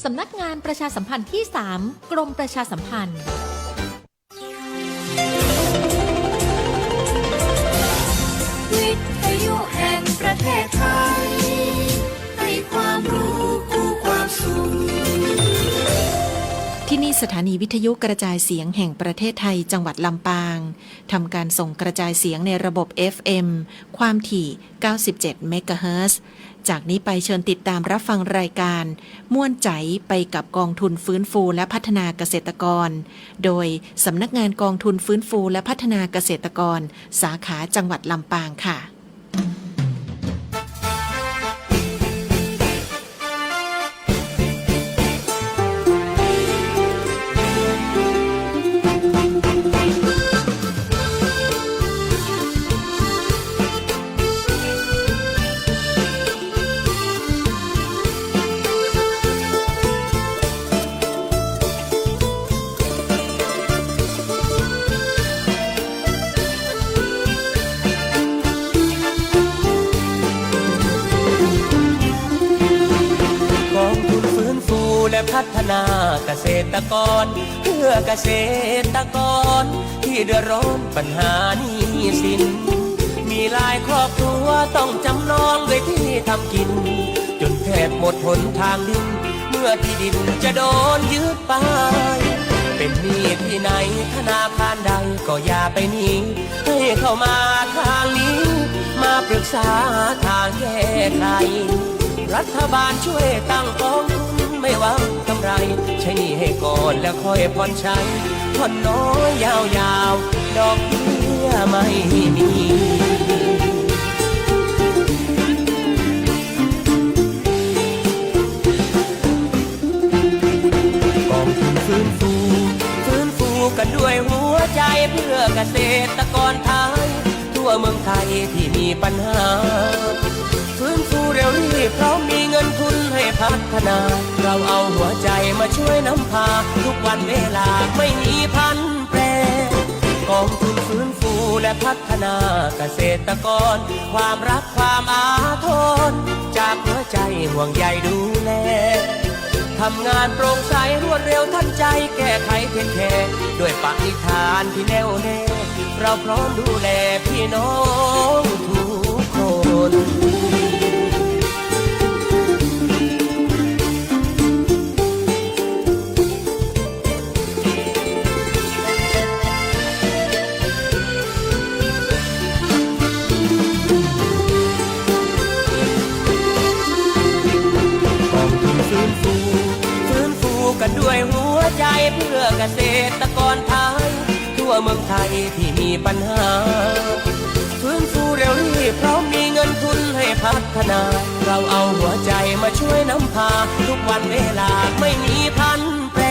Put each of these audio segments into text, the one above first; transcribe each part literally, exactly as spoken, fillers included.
สำนักงานประชาสัมพันธ์ที่สาม กรมประชาสัมพันธ์ วิทยุแห่งประเทศไทย ให้ความรู้คู่ความสุข ที่นี่สถานีวิทยุกระจายเสียงแห่งประเทศไทย จังหวัดลำปาง ทำการส่งกระจายเสียงในระบบ เอฟเอ็ม ความถี่ เก้าสิบเจ็ด เมกะเฮิรตซ์ จากนี้ไปเชิญติดตามรับฟังรายการ ม่วนใจ๋ไปกับกองทุนฟื้นฟูและพัฒนาเกษตรกร โดยสำนักงานกองทุนฟื้นฟูและพัฒนาเกษตรกร สาขาจังหวัดลำปางค่ะ กองทุนฟื้นฟูและพัฒนาเกษตรกร เพื่อเกษตรกรที่เดือดร้อนปัญหาหนี้สิน มีหลายครอบครัวต้องจำนองด้วยที่ทำกิน จนแทบหมดหนทางดิ้น เมื่อที่ดินจะโดนยึดไป เป็นหนี้ที่ไหนธนาคารใดก็อย่าไปหนี ให้เข้ามาทางนี้ มาปรึกษาทางแก้ไข รัฐบาลช่วยตั้งกองทุนไม่หวังกำไร ใช้หนี้ให้ก่อนแล้วค่อยผ่อนใช้ ผ่อนน้อยยาวๆ ดอกเบี้ยไม่มี กองทุนฟื้นฟู ฟื้นฟูกันด้วยหัวใจเพื่อเกษตรกรไทย ทั่วเมืองไทยที่มีปัญหา ฟื้นฟูเร็วรีบพร้อมมีเงินทุนให้พัฒนา เราเอาหัวใจมาช่วยนำพา ทุกวันเวลาไม่มีผันแปร กองทุนฟื้นฟูและพัฒนาเกษตรกร ความรักความอาทร จากหัวใจห่วงใยดูแล ทำงานโปร่งใสรวดเร็วทันใจ แก้ไขเทคแคร์ ด้วยปณิธานที่แน่วแน่ เราพร้อมดูแลพี่น้องทุกคน กองทุนฟื้นฟู ฟื้นฟูกันด้วยหัวใจเพื่อเกษตรกรไทย ทั่วเมืองไทยที่มีปัญหา ฟื้นฟูเร็วรีบพร้อมมีเงินทุนให้พัฒนา เราเอาหัวใจมาช่วยนำพา ทุกวันเวลาไม่มีผันแปร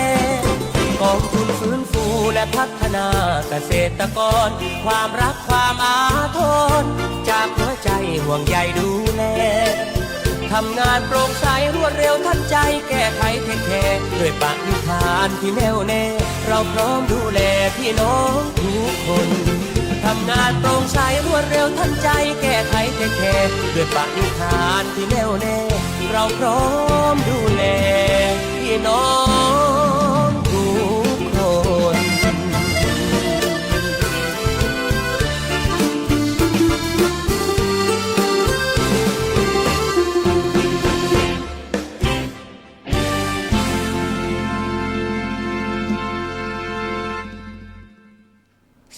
กองทุนฟื้นฟูและพัฒนาเกษตรกร ความรักความอาทร จากหัวใจห่วงใยดูแล ทำงานโปร่งใสรวดเร็วทันใจ แก้ไขเทคแคร์ ด้วยปณิธานที่แน่วแน่ เราพร้อมดูแลพี่น้องทุกคน ทำงานโปร่งใสรวดเร็วทันใจ แก้ไขเทคแคร์ ด้วยปณิธานที่แน่วแน่ เราพร้อมดูแลพี่น้องทุกคน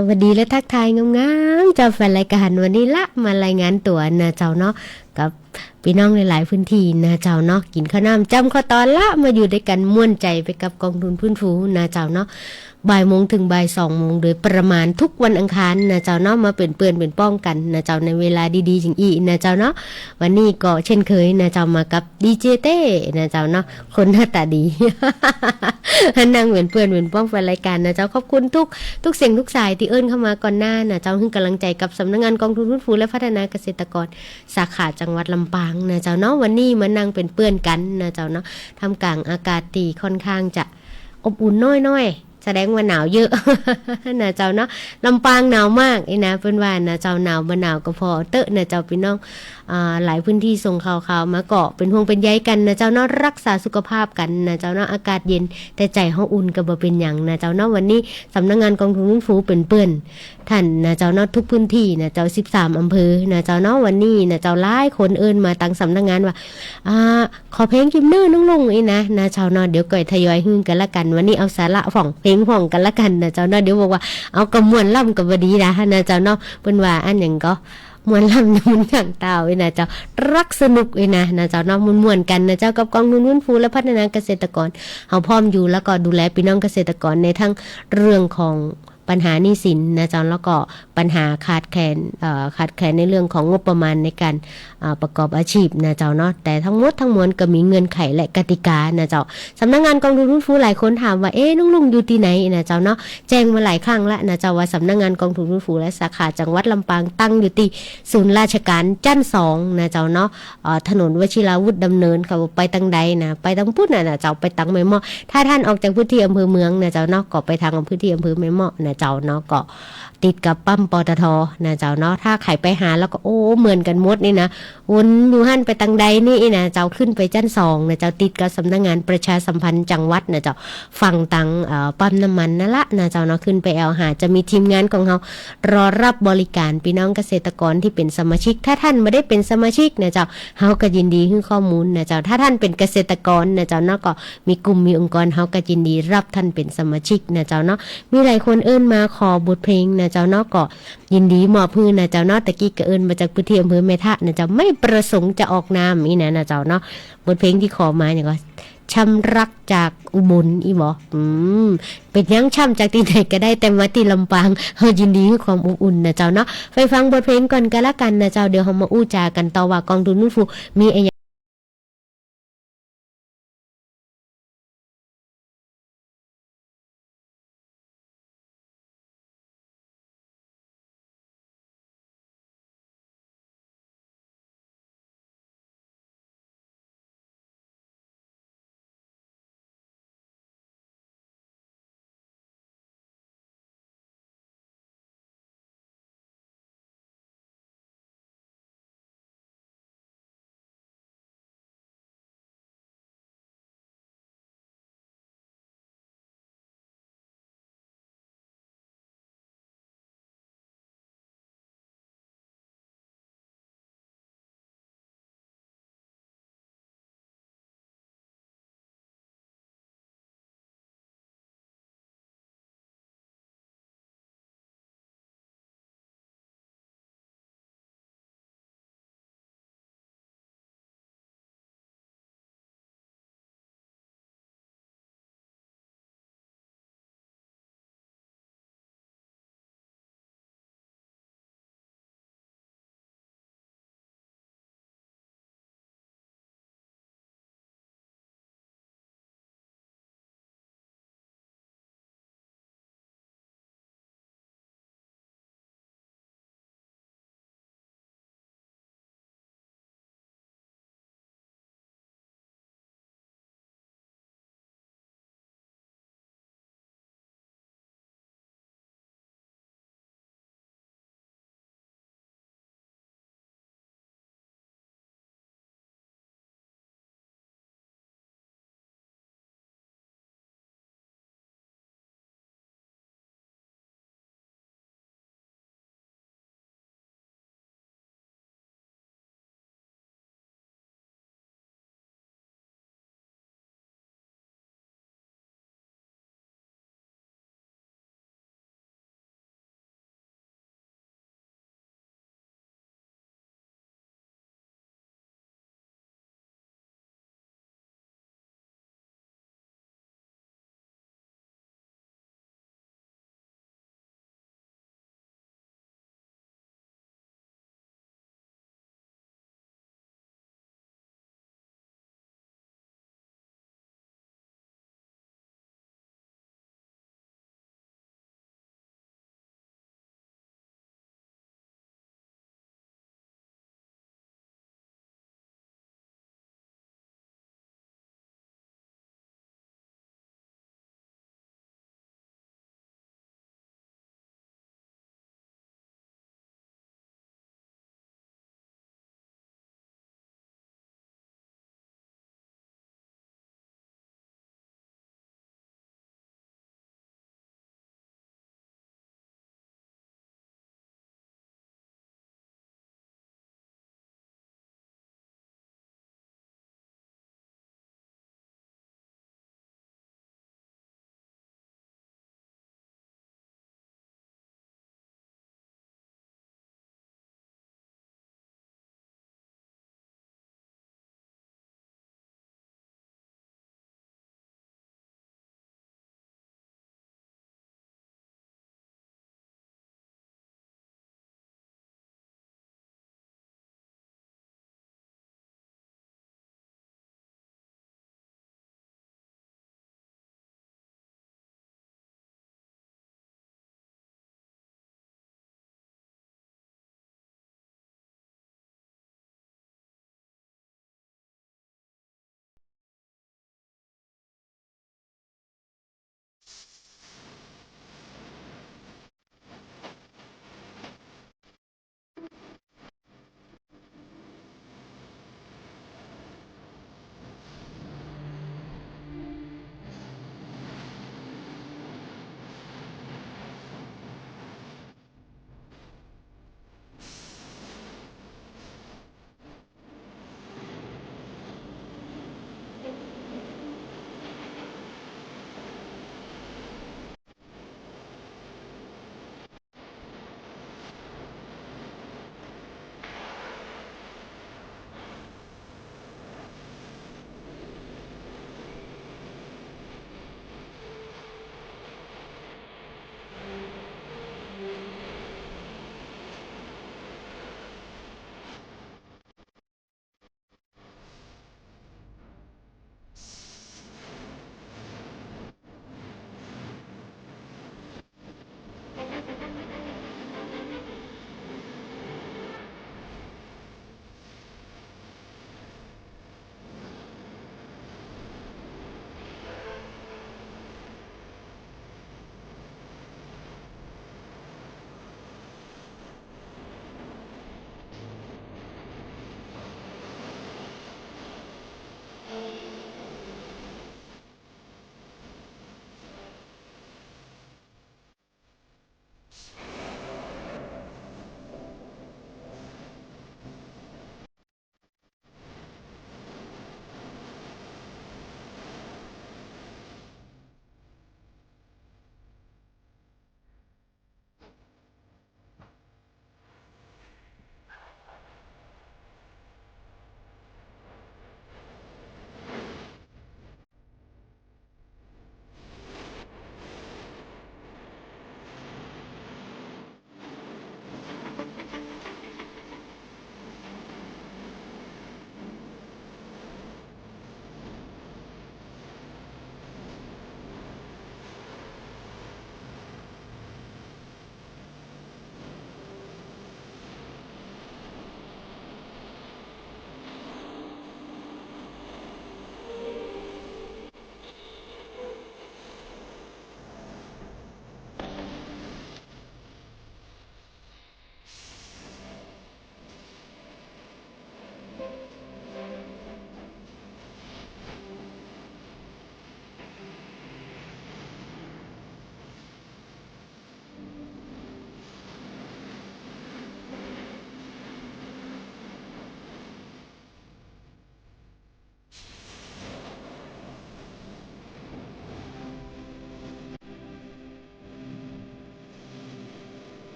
สวัสดีและทักทายงามๆ เจ้าแฟนรายการ วันนี้ละมารายงานตั๋วนะเจ้าเนาะ กับปี้น้องหลายๆ พื้นที่นะเจ้าเนาะ กิ๋นข้าวน้ำจ้ำข้าวตอนละ มาอยู่ด้วยกั๋นม่วนใจ๋ไปกับกองทุนฟื้นฟูนะเจ้าเนาะ บ่ายโมงเถิงบ่ายสองโมงโดยประมาณทุกวันอังคารนะเจ้าเนาะ มาเป๋นเปื้อนเป๋นป้องกั๋นนะเจ้า ในเวลาดีๆ อย่างอี้นะเจ้าเนาะ วันนี้ก็เช่นเคยนะเจ้า มากับดีเจเต้นะเจ้าเนาะ คนหน้าต๋าดี นั่งเป๋นเปื้อนเป๋นป้องแฟนรายการนะเจ้า ขอบคุณทุก ทุกเสียงทุกสายตี้เอิ้นเข้ามาก่อนหน้านะเจ้า หื้อก๋ำลังใจ๋กับสำนักงานกองทุนฟื้นฟูและพัฒนาเกษตรกร สาขาจังหวัดลำปางนะเจ้าเนาะ วันนี้มานั่งเป๋นเปื้อนกั๋นนะเจ้าเนาะ ท่ามกลางอากาศตี้ค่อนข้างจะอบอุ่นน้อยๆ แสดงว่าหนาวเยอะ นะเจ้าเนาะ ลำปางหนาวมากอี้นะ เปิ้นว่านะเจ้า หนาวบ่หนาวก็ผ่อเต๊อะนะเจ้า ปี้น้อง อ่า หลายพื้นที่ส่งข่าวๆ มาก็เป๋นห่วงเป๋นใยกั๋นนะเจ้าเนาะ รักษาสุขภาพกั๋นนะเจ้าเนาะ อากาศเย็นแต่ใจ๋เฮาอุ่นก็บ่เป๋นหยังนะเจ้าเนาะ วันนี้สำนักงานกองทุนฟื้นฟูเปิ้นเปิ้น ท่านนะเจ้าเนาะ ทุกพื้นที่นะเจ้า สิบสามอำเภอนะเจ้าเนาะ วันนี้นะเจ้า หลายคนเอิ้นมาตังสำนักงานว่า อ่า ขอเพลงกิมเนอร์น้องลุงอี้นะ นะเจ้าเนาะ เดี๋ยวก่อยทยอยหื้อกั๋นละกั๋น วันนี้เอาสาระพ่อง เพลงพ่องกั๋นละกั๋นนะเจ้าเนาะ เดี๋ยวบอกว่า เอาก็ม่วนล่ำก็บ่ดีนะ นะเจ้าเนาะ เปิ้นว่าอันหยังก็ ม่วนล่ำน้ำมันข้างเต้าอี้นะเจ้า รักสนุกอี้นะ นะเจ้าเนาะ ม่วนๆ กั๋นนะเจ้า กับกองทุนฟื้นฟูและพัฒนาเกษตรกร เฮาพร้อมอยู่ แล้วก็ดูแลปี้น้องเกษตรกรในทั้งเรื่องของ ปัญหาหนี้สินนะเจ้า แล้วก็ปัญหาขาดแคลน เอ่อ ขาดแคลนในเรื่องของงบประมาณในการ เอ่อ ประกอบอาชีพนะเจ้าเนาะ แต่ทั้งหมดทั้งมวลก็มีเงื่อนไขและกติกานะเจ้า สำนักงานกองทุนฟื้นฟูหลายคนถามว่า เอ๊ะ น้องลุงอยู่ตี้ไหนนะเจ้าเนาะ แจ้งมาหลายครั้งละนะเจ้า ว่าสำนักงานกองทุนฟื้นฟูและสาขาจังหวัดลำปางตั้งอยู่ตี้ศูนย์ราชการชั้นสองนะเจ้าเนาะ เอ่อ ถนนวชิราวุธดำเนินค่ะ ไปตังใดนะ ไปตังปุ้นน่ะนะเจ้า ไปตังแม่เมาะ ถ้าท่านออกจากพื้นที่อำเภอเมืองนะเจ้าเนาะ ก็ไปทางพื้นที่อำเภอแม่เมาะนะเจ้าเนาะ ก็ติดกับปั๊ม ปตท นะเจ้าเนาะ ถ้าใผไปหาแล้วก็ โอ้ เหมือนกั๋นหมดนี่นะ วนอยู่หั้นไปตังใดนี่นะเจ้า ขึ้นไปชั้นสองนะเจ้า ติดกับสำนักงานประชาสัมพันธ์จังหวัดนะเจ้า ฝั่งตัง เอ่อ ปั๊มน้ำมันนั่นละนะเจ้าเนาะ ขึ้นไปแอ่วหา จะมีทีมงานของเฮารอรับบริการปี้น้องเกษตรกรตี้เป๋นสมาชิก ถ้าท่านบ่ได้เป๋นสมาชิกนะเจ้า เฮาก็ยินดีหื้อข้อมูลนะเจ้า ถ้าท่านเป๋นเกษตรกรนะเจ้าเนาะ ก็มีกลุ่มมีองค์กร เฮาก็ยินดีฮับท่านเป๋นสมาชิกนะเจ้าเนาะ มีหลายคนเอิ้นมาขอบทเพลงนะเจ้าเนาะ ก็ยินดีมอบหื้อนะเจ้าเนาะ ตะกี้ก็เอิ้นมาจากพื้นที่อำเภอแม่ทะนะเจ้า ไม่ประสงค์จะออกนามอี้นะ นะเจ้าเนาะ บทเพลงตี้ขอมาหยังก็ ช้ำรักจากอุบลอี้บ่ อืม เป๋นหยังช้ำจากตี้ไหนก็ได้ แต่มาตี้ลำปาง เฮายินดีหื้อความอบอุ่นนะเจ้าเนาะ ไปฟังบทเพลงก่อนก็แล้วกั๋นนะเจ้า เดี๋ยวเฮามาอู้จ๋ากั๋นต่อว่ากองทุนฟื้นฟูมีอะหยัง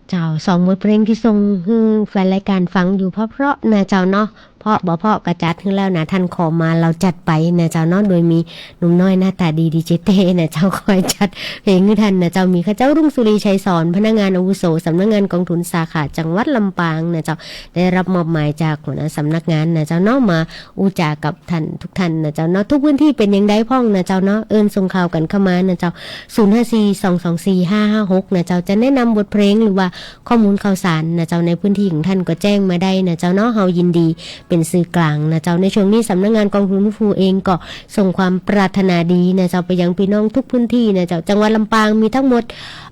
เจ้า สองบทเพลงตี้ส่งหื้อแฟนรายก๋านฟังอยู่เพราะๆ นะเจ้าเนาะ เพราะบ่เพราะก็จัดหื้อแล้วนะ ท่านขอมาเฮาจัดไปนะเจ้าเนาะ โดยมีหนุ่มน้อยหน้าต๋าดี ดีเจเต้นะเจ้า คอยจัดเพลงหื้อท่านนะเจ้า มีข้าเจ้า รุ่งสุรี ชัยสอน พนักงานอาวุโส สำนักงานกองทุนสาขาจังหวัดลำปางนะเจ้า ได้ฮับมอบหมายจากหัวหน้าสำนักงานนะเจ้าเนาะ มาอู้จ๋ากับท่านทุกท่านนะเจ้าเนาะ ทุกพื้นตี้เป๋นอย่างใดพ่องนะเจ้าเนาะ เอิ้นส่งข่าวกั๋นเข้ามานะเจ้า ศูนย์ห้าสี่ สองสองสี่ ห้าห้าหก นะเจ้า จะแนะนำบทเพลงหรือว่าข้อมูลข่าวสารนะเจ้า ในพื้นตี้ของท่านก็แจ้งมาได้นะเจ้าเนาะ เฮายินดีเป๋นสื่อกลางนะเจ้า ในช่วงนี้สำนักงานกองทุนฟื้นฟูเองก็ส่งความปรารถนาดีนะเจ้า ไปยังปี้น้องทุกพื้นตี้นะเจ้า จังหวัดลำปางมีทั้งหมด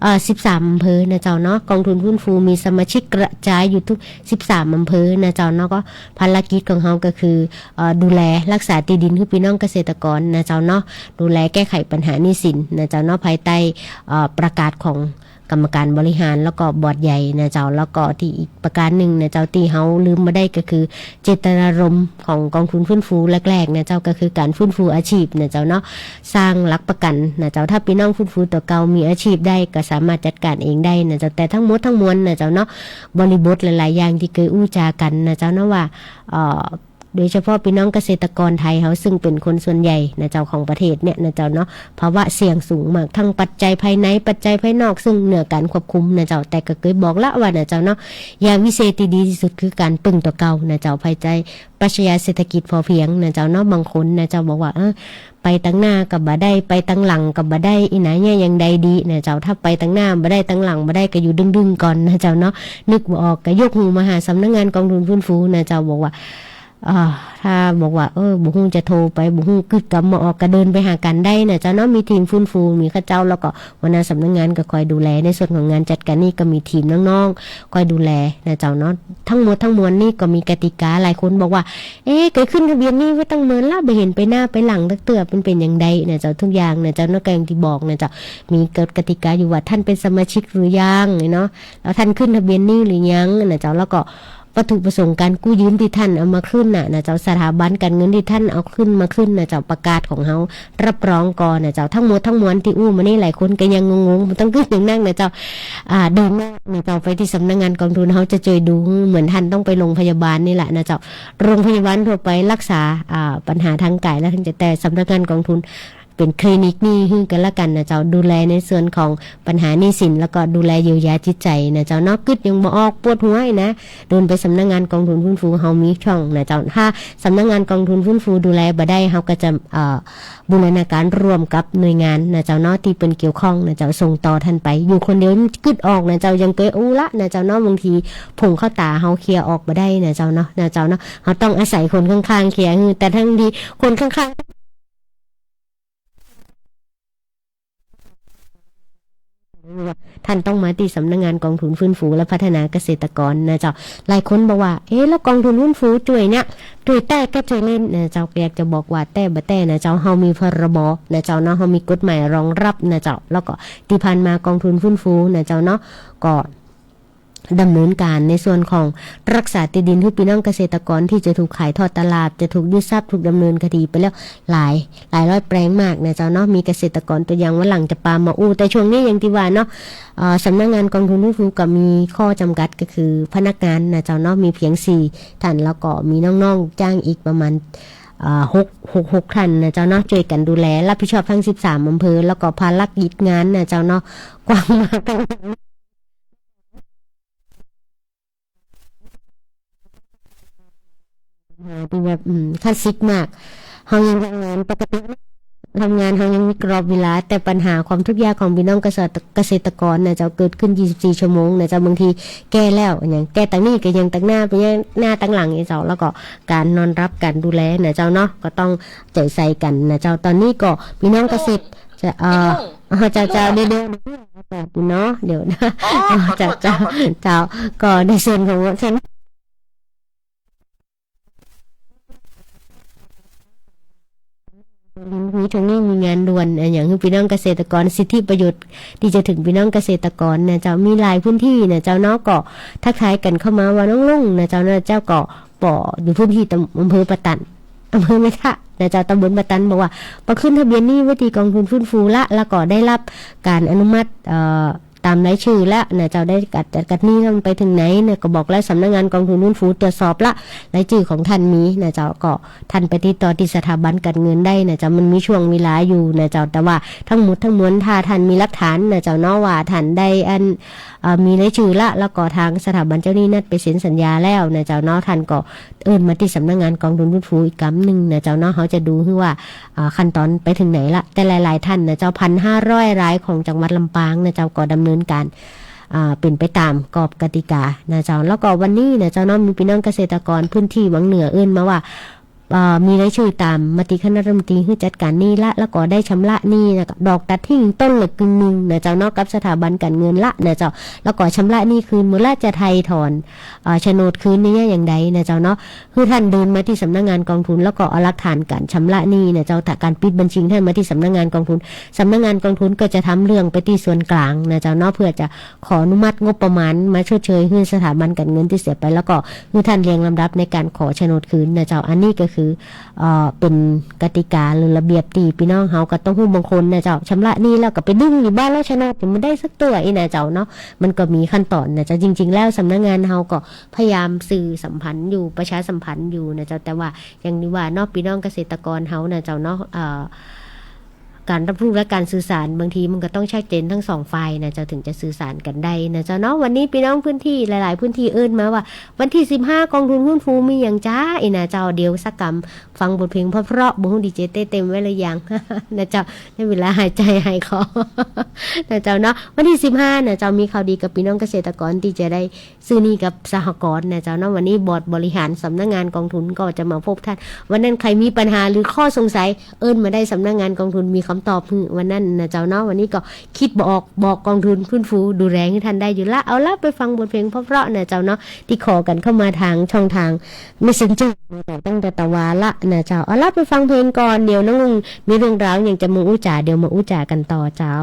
เอ่อ สิบสามอำเภอนะเจ้าเนาะ กองทุนฟื้นฟูมีสมาชิกกระจายอยู่ทุกสิบสามอำเภอนะเจ้าเนาะ ก็ภารกิจของเฮาก็คือ เอ่อ ดูแลรักษาตี้ดินหื้อปี้น้องเกษตรกรนะเจ้าเนาะ ดูแลแก้ไขปัญหาหนี้สินนะเจ้าเนาะ ภายใต้ เอ่อ ประกาศของกรรมการบริหารแล้วก็บอร์ดใหญ่นะเจ้า แล้วก็ตี้อีกประก๋านนึ่งนะเจ้า ตี้เฮาลืมบ่ได้ก็คือเจตนารมณ์ของกองทุนฟื้นฟูแรกๆ นะเจ้า ก็คือก๋านฟื้นฟูอาชีพนะเจ้าเนาะ สร้างหลักประกั๋นนะเจ้า ถ้าปี้น้องฟื้นฟูตั๋วเก่ามีอาชีพได้ก็สามารถจัดก๋านเองได้นะเจ้า แต่ทั้งหมดทั้งมวลนะเจ้าเนาะ บริบทหลายๆ อย่างตี้เกยอู้จ๋ากั๋นนะเจ้าเนาะว่า เอ่อ โดยเฉพาะปี้น้องเกษตรกรไทยเฮา ซึ่งเป๋นคนส่วนใหญ่นะเจ้า ของประเทศเนี่ยนะเจ้าเนาะ ภาวะเสี่ยงสูงมาก ทั้งปัจจัยภายใน ปัจจัยภายนอก ซึ่งเหนือก๋านควบคุมนะเจ้า แต่ก็เกยบอกละว่านะเจ้าเนาะ ยาวิเศษตี้ดีตี้สุดคือก๋านปึ้งตั๋วเก่านะเจ้า ภายใต้ปรัชญาเศรษฐกิจพอเพียงนะเจ้าเนาะ บางคนนะเจ้าบอกว่า เออ ไปตังหน้าก็บ่ได้ ไปตังหลังก็บ่ได้ อี้หนาเนี่ยอย่างใดดีนะเจ้า ถ้าไปตังหน้าบ่ได้ ตังหลังบ่ได้ ก็อยู่ดึงๆ ก่อนนะเจ้าเนาะ นึกบ่ออกก็ยกหูมาหาสำนักงานกองทุนฟื้นฟูนะเจ้า บอกว่า อ่า ถ้าบอกว่า เออ บ่ฮู้จะโทรไป บ่ฮู้กึ๊ดกำบ่ออก ก็เดินไปหากั๋นได้นะเจ้าเนาะ มีทีมฟื้นฟู มีข้าเจ้า แล้วก็หัวหน้าสำนักงานก็คอยดูแล ในส่วนของงานจัดก๋านนี่ก็มีทีมน้องๆ คอยดูแลนะเจ้าเนาะ ทั้งหมดทั้งมวลนี่ก็มีกติกา หลายคนบอกว่า เอ๊ะ เกยขึ้นทะเบียนหนี้ไว้ตั้งเมินละ บ่เห็นไปหน้าไปหลังตักเตื้อ มันเป๋นอย่างใดนะเจ้า ทุกอย่างนะเจ้าเนาะ ก็อย่างตี้บอกนะเจ้า มีกฎกติกาอยู่ว่าท่านเป็นสมาชิกหรือยังเนาะ แล้วท่านขึ้นทะเบียนหนี้หรือยังนะเจ้า แล้วก็ วัตถุประสงค์การกู้ยืมตี้ท่านเอามาขึ้นน่ะนะเจ้า สถาบันการเงินตี้ท่านเอาขึ้นมาขึ้นน่ะเจ้า ประกาศของเฮารับรองก่อนน่ะเจ้า ทั้งหมดทั้งมวลตี้อู้มานี่หลายคนก็ยังงงๆ บ่ต้องกึ๊ดหยังนักนะเจ้า อ่า เดินหน้านะเจ้า ไปตี้สำนักงานกองทุน เฮาจะจ้วยดู เหมือนท่านต้องไปโรงพยาบาลนี่แหละนะเจ้า โรงพยาบาลทั่วไปรักษา อ่า ปัญหาทางกายและทางจิต แต่สำนักงานกองทุน เป๋นคลินิกหนี้หื้อกั๋นและกั๋นนะเจ้า ดูแลในส่วนของปัญหาหนี้สิน แล้วก็ดูแลเยียวยาจิตใจนะเจ้าเนาะ กึ๊ดหยังบ่ออก ปวดหัวนะ เดินไปสำนักงานกองทุนฟื้นฟู เฮามีช่องนะเจ้า ถ้าสำนักงานกองทุนฟื้นฟูดูแลบ่ได้ เฮาก็จะ เอ่อ บูรณาการร่วมกับหน่วยงานนะเจ้าเนาะ ตี้เปิ้นเกี่ยวข้องนะเจ้า ส่งต่อท่านไป อยู่คนเดียวกึ๊ดออกนะเจ้า ยังเกยอู้ละนะเจ้าเนาะ บางทีผงเข้าต๋าเฮาเคลียร์ออกบ่ได้นะเจ้าเนาะ นะเจ้าเนาะ เฮาต้องอาศัยคนข้างๆ เคลียร์หื้อ แต่ทั้งที่คนข้างๆ ท่านต้องมาตี้สำนักงานกองทุนฟื้นฟูและพัฒนาเกษตรกรนะเจ้า หลายคนบอกว่า เอ๊ะ แล้วกองทุนฟื้นฟูจ้วยเนี่ย จ้วยแต๊กะจ้วยเล่นนะเจ้า ก็อยากจะบอกว่าแต๊บ่แต๊นะเจ้า เฮามี พรบ นะเจ้าเนาะ เฮามีกฎหมายรองรับนะเจ้า แล้วก็ตี้ผ่านมากองทุนฟื้นฟูนะเจ้าเนาะ ก็ ดำเนินการในส่วนของรักษาตี้ดินหื้อปี้น้องเกษตรกรตี้จะถูกขายทอดตลาด จะถูกยึดทรัพย์ ถูกดำเนินคดีไปแล้วหลาย หลายร้อยแปลงมากนะเจ้าเนาะ มีเกษตรกรตัวอย่างวันหลังจะปามาอู้ แต่ช่วงนี้อย่างตี้ว่าเนาะ เอ่อ สำนักงานกองทุนฟื้นฟูก็มีข้อจำกัดก็คือพนักงานนะเจ้าเนาะ มีเพียงสี่ท่าน แล้วก็มีน้องๆ จ้างอีกประมาณ เอ่อ หก หก หกท่านนะเจ้าเนาะ จ้วยกั๋นดูแล รับผิดชอบทั้งสิบสามอำเภอ แล้วก็ภารกิจงานนะเจ้าเนาะ กว้างมาก ปัญหาตี้แบบ อืม คลาสสิกมาก เฮายังทำงานปกติ ทำงานเฮายังมีกรอบเวลา แต่ปัญหาความทุกข์ยากของปี้น้องเกษตร เกษตรกรนะเจ้า เกิดขึ้นยี่สิบสี่ชั่วโมงนะเจ้า บางทีแก้แล้ว อย่างแก้ตังนี้ก็ยังตังหน้าไปยังหน้าตังหลังนะเจ้า แล้วก็ก๋านนอนหลับ ก๋านดูแลนะเจ้าเนาะ ก็ต้องใจ๋ใส่กั๋นนะเจ้า ต๋อนนี้ก็ปี้น้องเกษตร จะ เอ่อ พี่ลุง เอ่อ เจ้า เจ้า พี่ลุง เดี๋ยว เดี๋ยว เดี๋ยว เนาะ เดี๋ยว อ๋อ ขอโทษ เจ้า เจ้า ขอโทษ เจ้า ก็ในส่วนของท่าน มีตรงนี้มีงานด่วน อ่ะ อย่างหื้อปี้น้องเกษตรกร สิทธิประโยชน์ตี้จะถึงปี้น้องเกษตรกรนะเจ้า มีหลายพื้นตี้นะเจ้าเนาะ ก็ทักทายกั๋นเข้ามาว่าน้องลุงนะเจ้านะ เจ้าก็ ปออยู่พื้นตี้ตำ อำเภอป่าตัน อำเภอแม่ทะนะเจ้า ตำบลป่าตัน บอกว่า ปอขึ้นทะเบียนหนี้ไว้ตี้กองทุนฟื้นฟูละ แล้วก็ได้รับก๋านอนุมัติ เอ่อ ต๋ามรายจื้อละนะเจ้า ได้กัด จัดกัดหนี้แล้วมันไปเถิงไหนเนี่ย ก็บอกแล้วสำนักงานกองทุนฟื้นฟูตรวจสอบละ รายจื้อของท่านมีนะเจ้า ก็ท่านไปติดต่อตี้สถาบันก๋านเงินได้นะเจ้า มันมีช่วงเวลาอยู่นะเจ้า แต่ว่าทั้งหมดทั้งมวลถ้าท่านมีหลักฐานนะเจ้าเนาะ ว่าท่านได้อัน เอ่อ มีรายจื้อละ แล้วก็ตางสถาบันเจ้าหนี้นัดไปเซ็นสัญญาแล้วนะเจ้าเนาะ ท่านก็เอิ้นมาตี้สำนักงานกองทุนฟื้นฟูอีกกำนึ่งนะเจ้าเนาะ เฮาจะดูหื้อว่า อ่า ขั้นต๋อนไปเถิงไหนละ แต่หลายๆ ท่านนะเจ้า พันห้าร้อยรายของจังหวัดลำปางนะเจ้า ก็ดำเนินก๋าน อ่า เป๋นไปต๋ามกรอบกติกานะเจ้า แล้วก็วันนี้นะเจ้าเนาะ มีปี้น้องเกษตรกรพื้นตี้วังเหนือเอิ้นมาว่า อ่า มีรายจื้อต๋ามมติคณะรัฐมนตรีหื้อจัดก๋านหนี้ละ แล้วก็ได้ชำระหนี้นะ ดอกตัดถิ้งต้นละกึ่งนึ่งนะเจ้าเนาะ กับสถาบันก๋านเงินละนะเจ้า แล้วก็ชำระหนี้คืนหมดละ จะไถ่ถอน อ่า โฉนดคืนนี่อย่างใดนะเจ้าเนาะ หื้อท่านเดินมาตี้สำนักงานกองทุน แล้วก็เอาหลักฐานก๋านชำระหนี้นะเจ้า ถ้าก๋านปิดบัญชีท่านมาตี้สำนักงานกองทุน สำนักงานกองทุนก็จะทำเรื่องไปตี้ส่วนกลางนะเจ้าเนาะ เพื่อจะขออนุมัติงบประมาณมาชดเชยหื้อสถาบันก๋านเงินตี้เสียไป แล้วก็หื้อท่านเรียงลำดับในก๋านขอโฉนดคืนนะเจ้า อันนี้ก็คือ เอ่อ เป๋นกติกาหรือระเบียบตี้ปี้น้องเฮาก็ต้องฮู้ บางคนนะเจ้า ชำระหนี้แล้วก็ไปดึงอยู่บ้านแล้ว โฉนดยังบ่ได้สักตั๋วอี้นะเจ้าเนาะ มันก็มีขั้นต๋อนนะเจ้า จริงๆ แล้วสำนักงานเฮาก็ พยายามสื่อสัมพันธ์อยู่ ประชาสัมพันธ์อยู่นะเจ้า แต่ว่าอย่างนี้ว่าเนาะ ปี้น้องเกษตรกรเฮานะเจ้าเนาะ เอ่อ ก๋านรับรู้และก๋านสื่อสารบางทีมันก็ต้องชัดเจนทั้งสองฝ่ายนะเจ้า ถึงจะสื่อสารกั๋นได้นะเจ้าเนาะ วันนี้ปี้น้องพื้นตี้หลายๆ พื้นตี้เอิ้นมาว่า วันตี้สิบห้ากองทุนฟื้นฟูมีหยังจ๊ะอี้นะเจ้า เดี๋ยวสักกำฟังบทเพลงเพราะๆ บ่ฮู้ดีเจเต้เตรียมไว้หรือยัง นะเจ้า ได้เวลาหายใจหายคอ นะเจ้าเนาะ วันตี้สิบห้านะเจ้า มีข่าวดีกับปี้น้องเกษตรกรตี้จะได้ ซื้อหนี้กับสหกรณ์นะเจ้าเนาะ วันนี้บอร์ดบริหารสำนักงานกองทุนก็จะมาพบท่าน วันนั้นใผมีปัญหาหรือข้อสงสัย เอิ้นมาได้สำนักงานกองทุนมีคำตอบหื้อวันนั้นนะเจ้าเนาะ วันนี้ก็กึ๊ดบ่ออก บอกกองทุนฟื้นฟูดูแลหื้อท่านได้อยู่ละ เอาละ ไปฟังบทเพลงเพราะๆ นะเจ้าเนาะ ตี้ขอกั๋นเข้ามาตางช่องตาง Messenger มาตั้งแต่ตะวาละนะเจ้า เอาละ ไปฟังเพลงก่อน เดี๋ยวน้องลุงมีเรื่องราวหยังจะมาอู้จ๋า เดี๋ยวมาอู้จ๋ากั๋นต่อเจ้า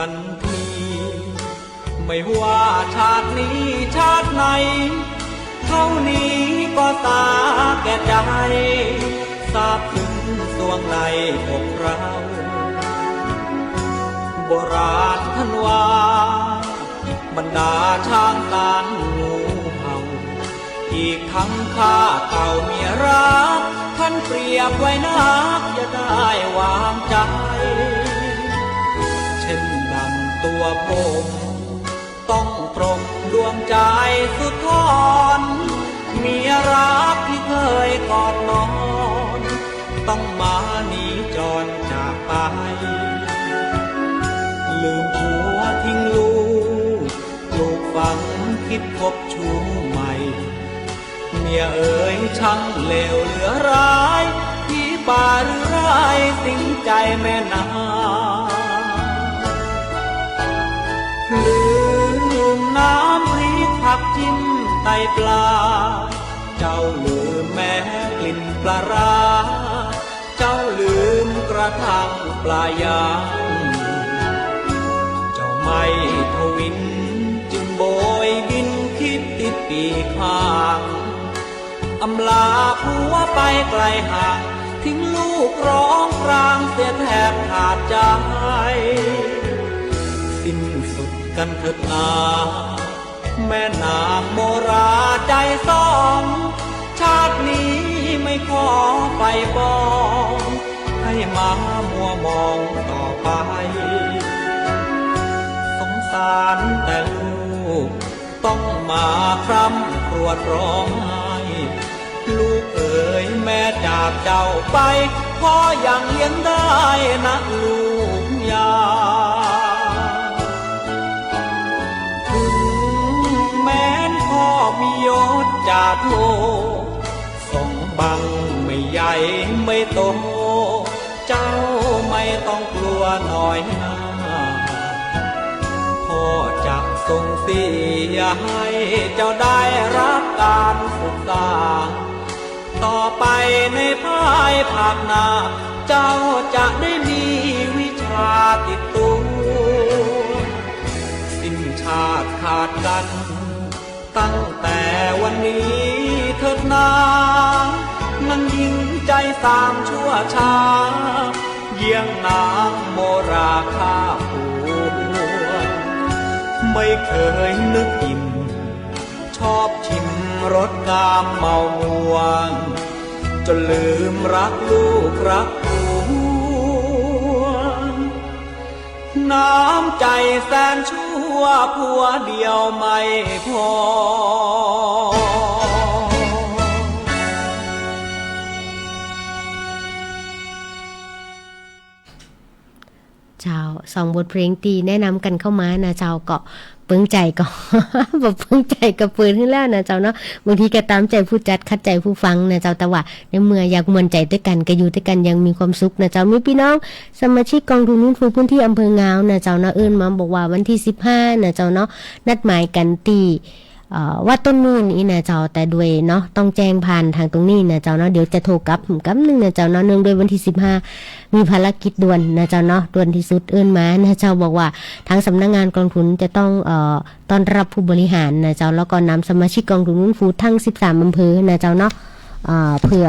กันที ไม่ว่าชาตินี้ชาติไหน เท่านี้ก็สาแก่ใจ ซาบซึ้งสวงในอกเรา โบราณท่านว่า บรรดาช้างตานงูเห่า อีกทั้งข้าเต่าเมียรัก ท่านเปรียบไว้นัก อย่าได้วางใจ เช่นดังตัวผม ต้องปรมดวงใจสุดทน เมียรักที่เคยกอดนอน ต้องมาหนีจรจากไป ลืมผัวทิ้งลูก ปลูกฝังคิดคบชู้ใหม่ เมียเอ๋ยช่างเลวเหลือร้าย ผีป่าหรือร้ายสิงใจแม่นาง ลืมน้ำพริกผักจิ้มไตปลา เจ้าลืมแม้กลิ่นปลาร้า เจ้าลืมกระทั่งปลาย่าง เจ้าไม่ทวินจึงโบยบินคิดติดปีกห่าง อำลาผัวไปไกลห่าง ทิ้งลูกร้องครางเสียแทบขาดใจ สิ้นสุดกันเถิดนา แม่นางโมราใจสอง ชาตินี้ไม่ขอไปปอง ให้มามัวมองต่อไป สงสารแต่ลูก ต้องมาคร่ำครวญร้องไห้ ลูกเอ๋ยแม่จากเจ้าไป พ่อยังเลี้ยงได้นะลูกยา ถึงแม้นพ่อมียศจ่าโท สองบังไม่ใหญ่ไม่โต เจ้าไม่ต้องกลัวน้อยหน้า พ่อจะส่งเสียให้เจ้าได้รับการศึกษา ต่อไปในภายภาคหน้า เจ้าจะได้มีวิชาติดตัว สิ้นชาติขาดกัน ตั้งแต่วันนี้เถิดนา นางหญิงใจสามชั่วช้า เยี่ยงนางโมราข้าผัว ไม่เคยนึกอิ่ม ชอบชิมรสกามเมาม่วน จนลืมรักลูกรักผัว น้ำใจแสนชั่วผัวเดียวไม่พอ เจ้า สองบทเพลงตี้แนะนำกั๋นเข้ามานะเจ้า ก็เปิงใจ๋ก็ บ่เปิงใจ๋ก็เปิดหื้อแล้วนะเจ้าเนาะ บางทีก็ต๋ามใจ๋ผู้จัดขัดใจ๋ผู้ฟังนะเจ้า แต่ว่าในเมื่ออยากม่วนใจ๋ตวยกั๋น ก็อยู่ตวยกั๋นอย่างมีความสุขนะเจ้า มีปี้น้อง สมาชิกกองทุนฟื้นฟูพื้นตี้อำเภองาวนะเจ้าเนาะ เอิ้นมาบอกว่าวันตี้สิบห้านะเจ้าเนาะ นัดหมายกั๋นตี้ เอ่อ วัดต้นมื่นอี้นะเจ้า แต่ด้วยเนาะ ต้องแจ้งผ่านตางตรงนี้นะเจ้าเนาะ เดี๋ยวจะโทรกลับกำนึ่งนะเจ้าเนาะ เนื่องด้วยวันตี้สิบห้ามีภารกิจด่วนนะเจ้าเนาะ ด่วนตี้สุด เอิ้นมานะเจ้า บอกว่าตางสำนักงานกองทุนจะต้อง เอ่อ ต้อนรับผู้บริหารนะเจ้า แล้วก็นำสมาชิกกองทุนฟื้นฟูทั้งสิบสามอำเภอนะเจ้าเนาะ อ่า เพื่อ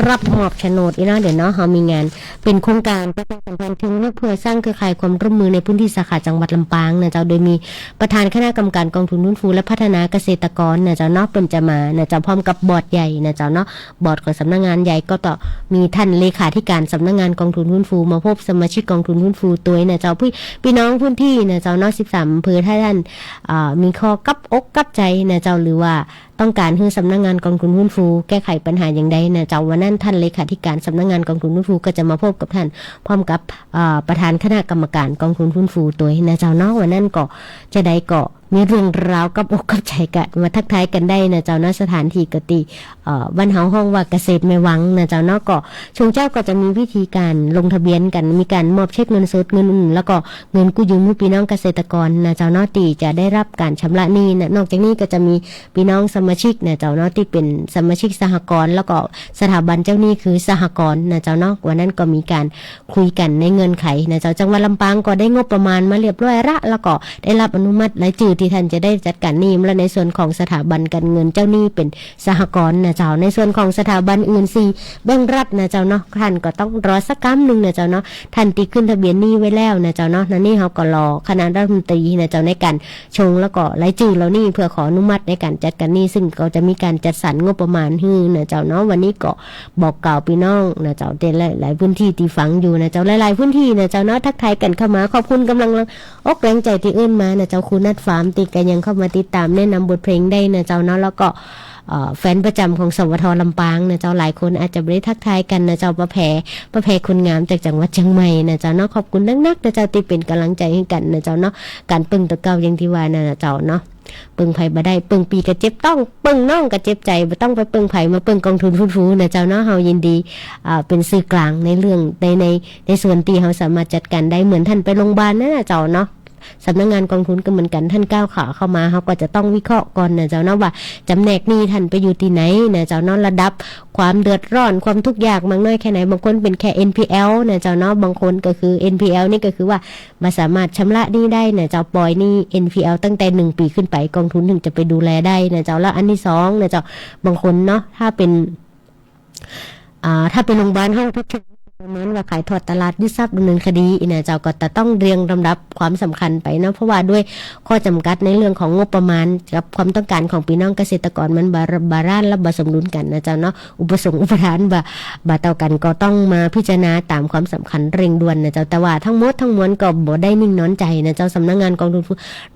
รับมอบโฉนดอี้เนาะ เดี๋ยวเนาะ เฮามีงาน เป๋นโครงก๋านประชาสัมพันธ์เชิงรุกเพื่อสร้างเครือข่ายความร่วมมือในพื้นตี้สาขาจังหวัดลำปางนะเจ้า โดยมีประธานคณะกรรมการกองทุนฟื้นฟูและพัฒนาเกษตรกรนะเจ้าเนาะ เปิ้นจะมานะเจ้า พร้อมกับบอร์ดใหญ่นะเจ้าเนาะ บอร์ดของสำนักงานใหญ่ก็ต้องมีท่านเลขาธิการสำนักงานกองทุนฟื้นฟูมาพบสมาชิกกองทุนฟื้นฟูตวยนะเจ้า ปี้ ปี้น้องพื้นตี้นะเจ้าเนาะ สิบสามอำเภอ ถ้าท่าน อ่า มีข้อกับอกกับใจ๋นะเจ้า หรือว่า ต้องก๋านหื้อสำนักงานกองทุนฟื้นฟูแก้ไขปัญหาอย่างใดนะเจ้า วันนั้นท่านเลขาธิการสำนักงานกองทุนฟื้นฟูก็จะมาพบกับท่าน พร้อมกับ เอ่อ ประธานคณะกรรมการกองทุนฟื้นฟูตวยนะเจ้าเนาะ วันนั้นก็จะใดก็ มีเรื่องราวกับอกกับใจ๋กั๋น มาทักทายกั๋นได้นะเจ้าเนาะ สถานตี้ก็ตี้ เอ่อ บ้านเฮาฮ้องว่าเกษตรแม่วังนะเจ้าเนาะ ก็ช่วงเจ๊าก็จะมีวิธีก๋านลงทะเบียนกั๋น มีก๋านมอบเช็คเงินสด เงินอุดหนุน แล้วก็เงินกู้ยืมหื้อปี้น้องเกษตรกรนะเจ้าเนาะ ตี้จะได้ฮับก๋านชำระหนี้นะ นอกจากนี้ก็จะมีปี้น้องสมาชิกนะเจ้าเนาะ ตี้เป๋นสมาชิกสหกรณ์ แล้วก็สถาบันเจ้าหนี้คือสหกรณ์นะเจ้าเนาะ วันนั้นก็มีก๋าน คุยกั๋นในเงื่อนไขนะเจ้า จังหวัดลำปางก็ได้งบประมาณมาเรียบร้อยละ แล้วก็ได้ฮับอนุมัติรายจื้อตี้ต้านจะได้จัดก๋านหนี้ แล้วในส่วนของสถาบันก๋านเงินเจ้าหนี้เป๋นสหกรณ์นะเจ้า ในส่วนของสถาบันอื่นตี้แบ่งรัฐนะเจ้าเนาะ ต้านก็ต้องรอสักกำนึ่งนะเจ้าเนาะ ต้านตี้ขึ้นทะเบียนหนี้ไว้แล้วนะเจ้าเนาะ อันนี้เฮาก็รอคณะรัฐมนตรีนะเจ้า ในก๋าน ชงแล้วก็รายจื้อเหล่านี้เพื่อขออนุมัติในก๋านจัดก๋านหนี้ ซึ่งก็จะมีก๋านจัดสรรงบประมาณหื้อนะเจ้าเนาะ วันนี้ก็บอกกล่าวปี้น้องนะเจ้า แต่หลายๆ พื้นตี้ตี้ฟังอยู่นะเจ้า หลายๆ พื้นตี้นะเจ้าเนาะ ทักทายกั๋นเข้ามา ขอบคุณก๋ำลังอกแรงใจ๋ตี้เอิ้นมานะเจ้า ครูนัดฟาร์มตี้ก็ยังเข้ามาติดต๋ามแนะนำบทเพลงได้นะเจ้าเนาะ แล้วก็ เอ่อ แฟนประจ๋ำของ สวท ลำปางนะเจ้า หลายคนอาจจะบ่ได้ทักทายกั๋นนะเจ้า ป้าแพร ป้าแพรคนงามจากจังหวัดเจียงใหม่นะเจ้าเนาะ ขอบคุณนักๆ นะเจ้า ตี้เป๋นก๋ำลังใจ๋หื้อกั๋นนะเจ้าเนาะ ก๋านเปิ้งตั๋วเก่าอย่างตี้ว่านั่นนะเจ้าเนาะ เปิ้งใผบ่ได้ เปิ้งปี้ก็เจ็บต๊อง เปิ้งน้องก็เจ็บใจ๋ บ่ต้องไปเปิ้งใผ มาเปิ้งกองทุนฟื้นฟูนะเจ้าเนาะ เฮายินดี อ่า เป๋นสื่อกลางในเรื่อง ใน ใน ในส่วนตี้เฮาสามารถจัดก๋านได้ เหมือนต้านไปโรงบาลนั่นนะเจ้าเนาะ สำนักงานกองทุนก็เหมือนกั๋น ต้านก้าวขาเข้ามา เฮาก็จะต้องวิเคราะห์ก่อนนะเจ้าเนาะ ว่าจ๋ำแนกหนี้ต้านไปอยู่ตี้ไหนนะเจ้าเนาะ ระดับความเดือดร้อน ความทุกข์ยากมากน้อยแค่ไหน บางคนเป๋นแค่ เอ็น พี แอล นะเจ้าเนาะ บางคนก็คือ เอ็น พี แอล นี่ก็คือว่าบ่สามารถชำระหนี้ได้นะเจ้า ปล่อยหนี้ เอ็น พี แอล ตั้งแต่หนึ่งปี๋ขึ้นไป กองทุนถึงจะไปดูแลได้นะเจ้า แล้วอันตี้สองนะเจ้า บางคนเนาะ ถ้าเป๋น อ่า ถ้าเป๋นโรงบาลห้องพัก ประมาณว่าขายทอดตลาด ยึดทรัพย์ ดำเนินคดีนะเจ้า ก็จะต้องเรียงลำดับความสำคัญไปเนาะ เพราะว่าด้วยข้อจ๋ำกัดในเรื่องของงบประมาณกับความต้องก๋านของปี้น้องเกษตรกรมันบ่ บ่บาลานซ์และบ่สมดุลกั๋นนะเจ้าเนาะ อุปสงค์อุปทานบ่ บ่เต้ากั๋น ก็ต้องมาพิจารณาต๋ามความสำคัญเร่งด่วนนะเจ้า แต่ว่าตึงหมดตึงมวลก็บ่ได้นิ่งนอนใจ๋นะเจ้า สำนักงานกองทุน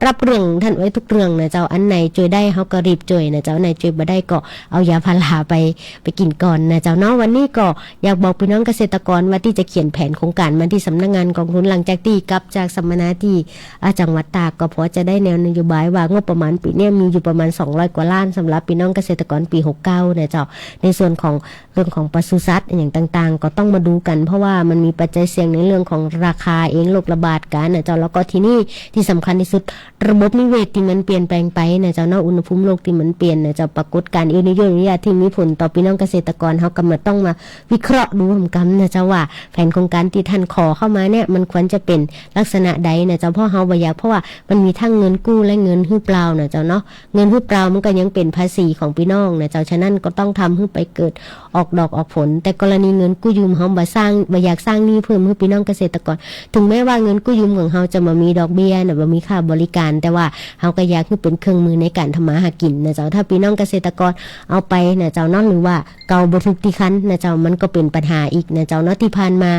รับเรื่องต้านไว้ทุกเรื่องนะเจ้า อันไหนจ้วยได้เฮาก็รีบจ้วยนะเจ้า อันไหนจ้วยบ่ได้ก็เอายาพาราไป ไปกิ๋นก่อนนะเจ้าเนาะ วันนี้ก็อยากบอกปี้น้องเกษตรกรว่าตี้จะเขียนแผนโครงก๋านมาตี้สำนักงานกองทุน หลังจากตี้กลับจากสัมมนาตี้ อ่า จังหวัดตาก ก็พอจะได้แนวนโยบายว่างบประมาณปี๋เนี้ยมีอยู่ประมาณสองร้อยกว่าล้าน สำหรับปี้น้องเกษตรกรปี๋หกเก้านะเจ้า ในส่วนของเรื่องของปศุสัตว์อะหยังต่างๆ ก็ต้องมาดูกั๋น เพราะว่ามันมีปัจจัยเสี่ยงในเรื่องของราคาเอง โรคระบาดกั๋นนะเจ้า แล้วก็ตี้นี่ตี้สำคัญตี้สุด ระบบนิเวศตี้มันเปลี่ยนแปลงไปนะเจ้าเนาะ อุณหภูมิโลกตี้มันเปลี่ยนนะเจ้า ปรากฏการณ์เอลนีโญ เอลนีญาตี้มีผลต่อปี้น้องเกษตรกร เฮาก็มาต้องมาวิเคราะห์ดูหำกำนะเจ้า ว่าแผนโครงก๋านตี้ต้านขอเข้ามาเนี่ย มันควรจะเป๋นลักษณะใดนะเจ้า เพราะเฮาบ่อยาก เพราะว่ามันมีตึงเงินกู้และเงินหื้อเปล่านะเจ้าเนาะ เงินหื้อเปล่ามันก็ยังเป๋นภาษีของปี้น้องนะเจ้า ฉะนั้นก็ต้องทำหื้อไปเกิด ออกดอกออกผล แต่กรณีเงินกู้ยืมเฮาบ่สร้าง บ่อยากสร้างหนี้เพิ่มหื้อปี้น้องเกษตรกร ถึงแม้ว่าเงินกู้ยืมของเฮาจะบ่มีดอกเบี้ยนะ บ่มีค่าบริการ แต่ว่าเฮาก็อยากหื้อเป๋นเครื่องมือในก๋านทำมาหากิ๋นนะเจ้า ถ้าปี้น้องเกษตรกรเอาไปนะเจ้าเนาะ หรือว่าเก่าบ่ถูกตี้คันนะเจ้า มันก็เป๋นปัญหาอีกนะเจ้าเนาะ ตี้ผ่านมา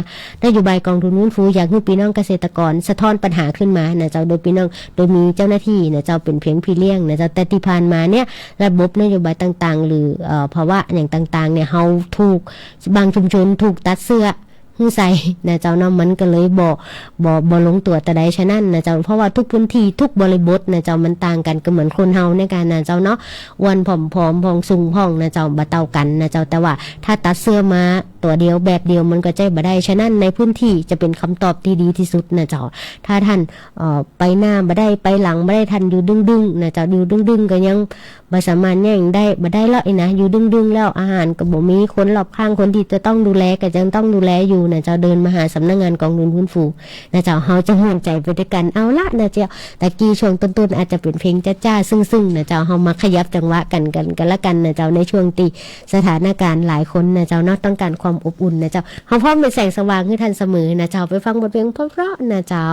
นโยบายกองทุนฟื้นฟูอยากหื้อปี้น้องเกษตรกรสะท้อนปัญหาขึ้นมานะเจ้า โดยปี้น้อง โดยมีเจ้าหน้าตี้นะเจ้า เป๋นเพียงพี่เลี้ยงนะเจ้า แต่ตี้ผ่านมาเนี่ย ระบบนโยบายต่างๆ หรือ เอ่อ ภาวะอะหยังต่างๆ เนี่ย เฮาถูก บางชุมชนถูกตัดเสื้อหื้อใส่นะเจ้าเนาะ มันก็เลยบ่ บ่ บ่ลงตั๋วตะใด ฉะนั้นนะเจ้า เพราะว่าทุกพื้นตี้ ทุกบริบทนะเจ้า มันต่างกั๋น ก็เหมือนคนเฮาเนี่ยกั๋นนะเจ้าเนาะ อ้วนผอม ผอมพ่อง สูงพ่องนะเจ้า บ่เต้ากั๋นนะเจ้า แต่ว่าถ้าตัดเสื้อมาตั๋วเดียวแบบเดียว มันก็ใจ๊บ่ได้ ฉะนั้นในพื้นตี้จะเป๋นกำตอบตี้ดีตี้สุดนะเจ้า ถ้าต้าน เอ่อ ไปหน้าบ่ได้ ไปหลังบ่ได้ ต้านอยู่ดึงๆ นะเจ้า อยู่ดึงๆ ก็ยัง บ่สามารถแย่งได้ บ่ได้ละอี้นะ อยู่ดึงๆ แล้วอาหารก็บ่มี คนรอบข้าง คนตี้จะต้องดูแลก็ยังต้องดูแลอยู่นะเจ้า เดินมาหาสำนักงานกองทุนฟื้นฟูนะเจ้า เฮาจะม่วนใจ๋ไปตวยกั๋น เอาละนะเจ้า ตะกี้ช่วงต้นๆ อาจจะเป๋นเพลงจ๊าๆ ซึ้งๆ นะเจ้า เฮามาขยับจังหวะกั๋น กั๋น กั๋นละกั๋นนะเจ้า ในช่วงตี้สถานการณ์หลายคนนะเจ้าเนาะ ต้องก๋านความอบอุ่นนะเจ้า เฮาพร้อมเป๋นแสงสว่างหื้อต้านเสมอนะเจ้า ไปฟังบทเพลงเพราะๆ นะเจ้า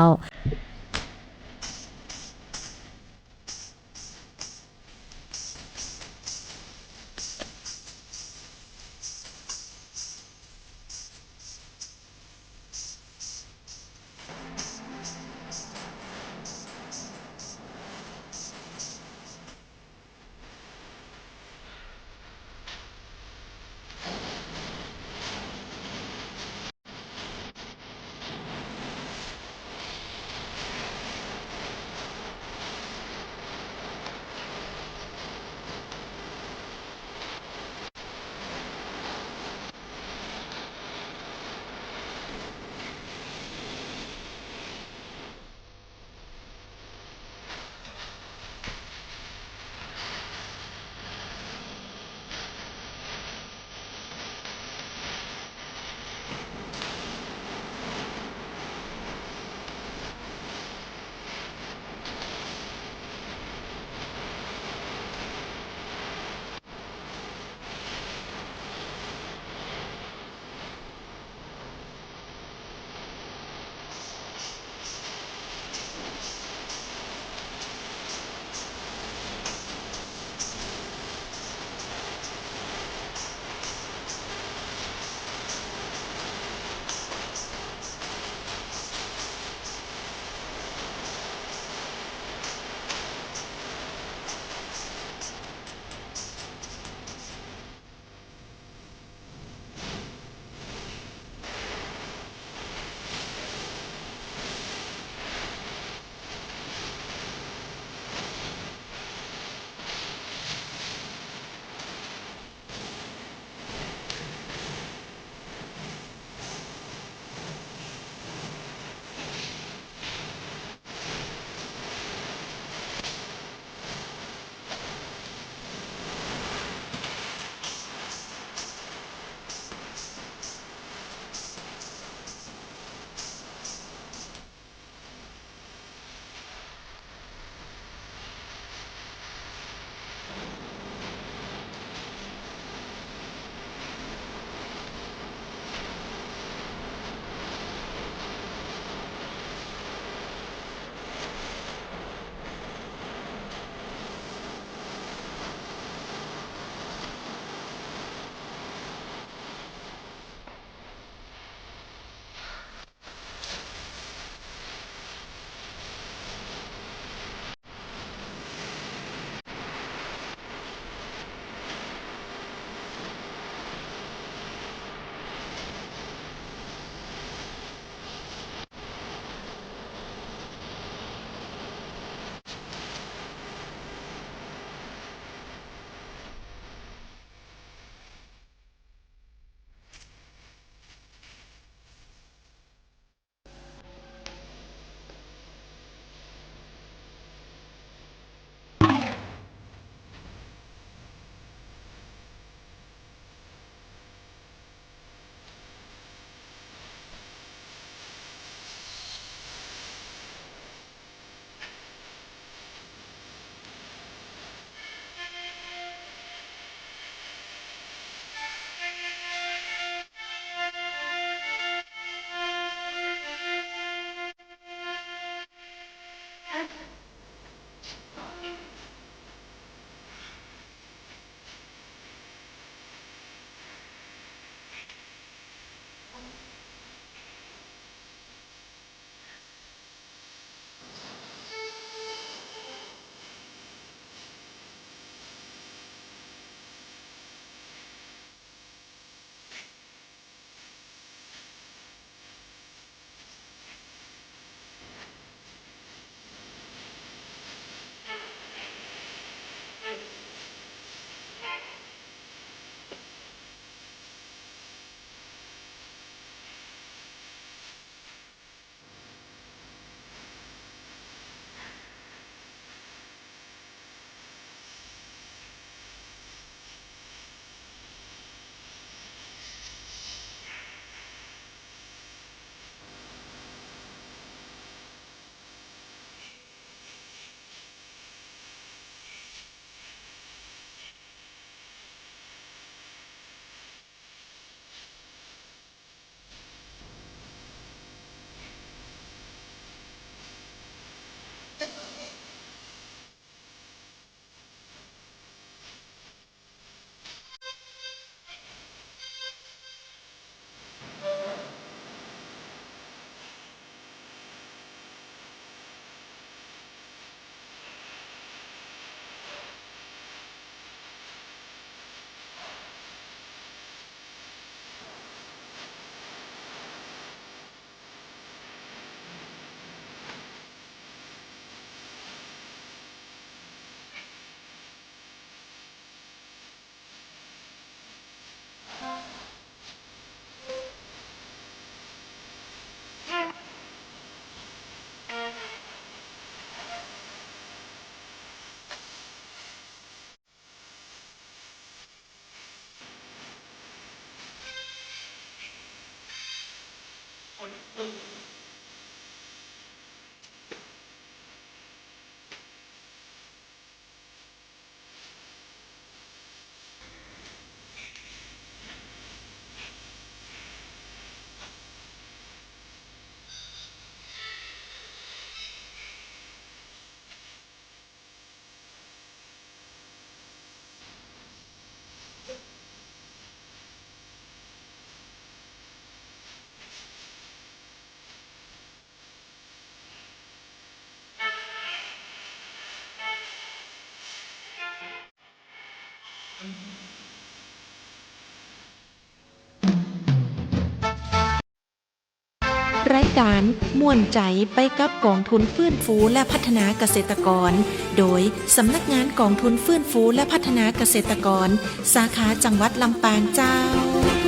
รายก๋านม่วนใจ๋ไปกับก๋องทุนฟื้นฟูและพัฒนาเกษตรกร โดยสำนักงานก๋องทุนฟื้นฟูและพัฒนาเกษตรกร สาขาจังหวัดลำปางเจ้า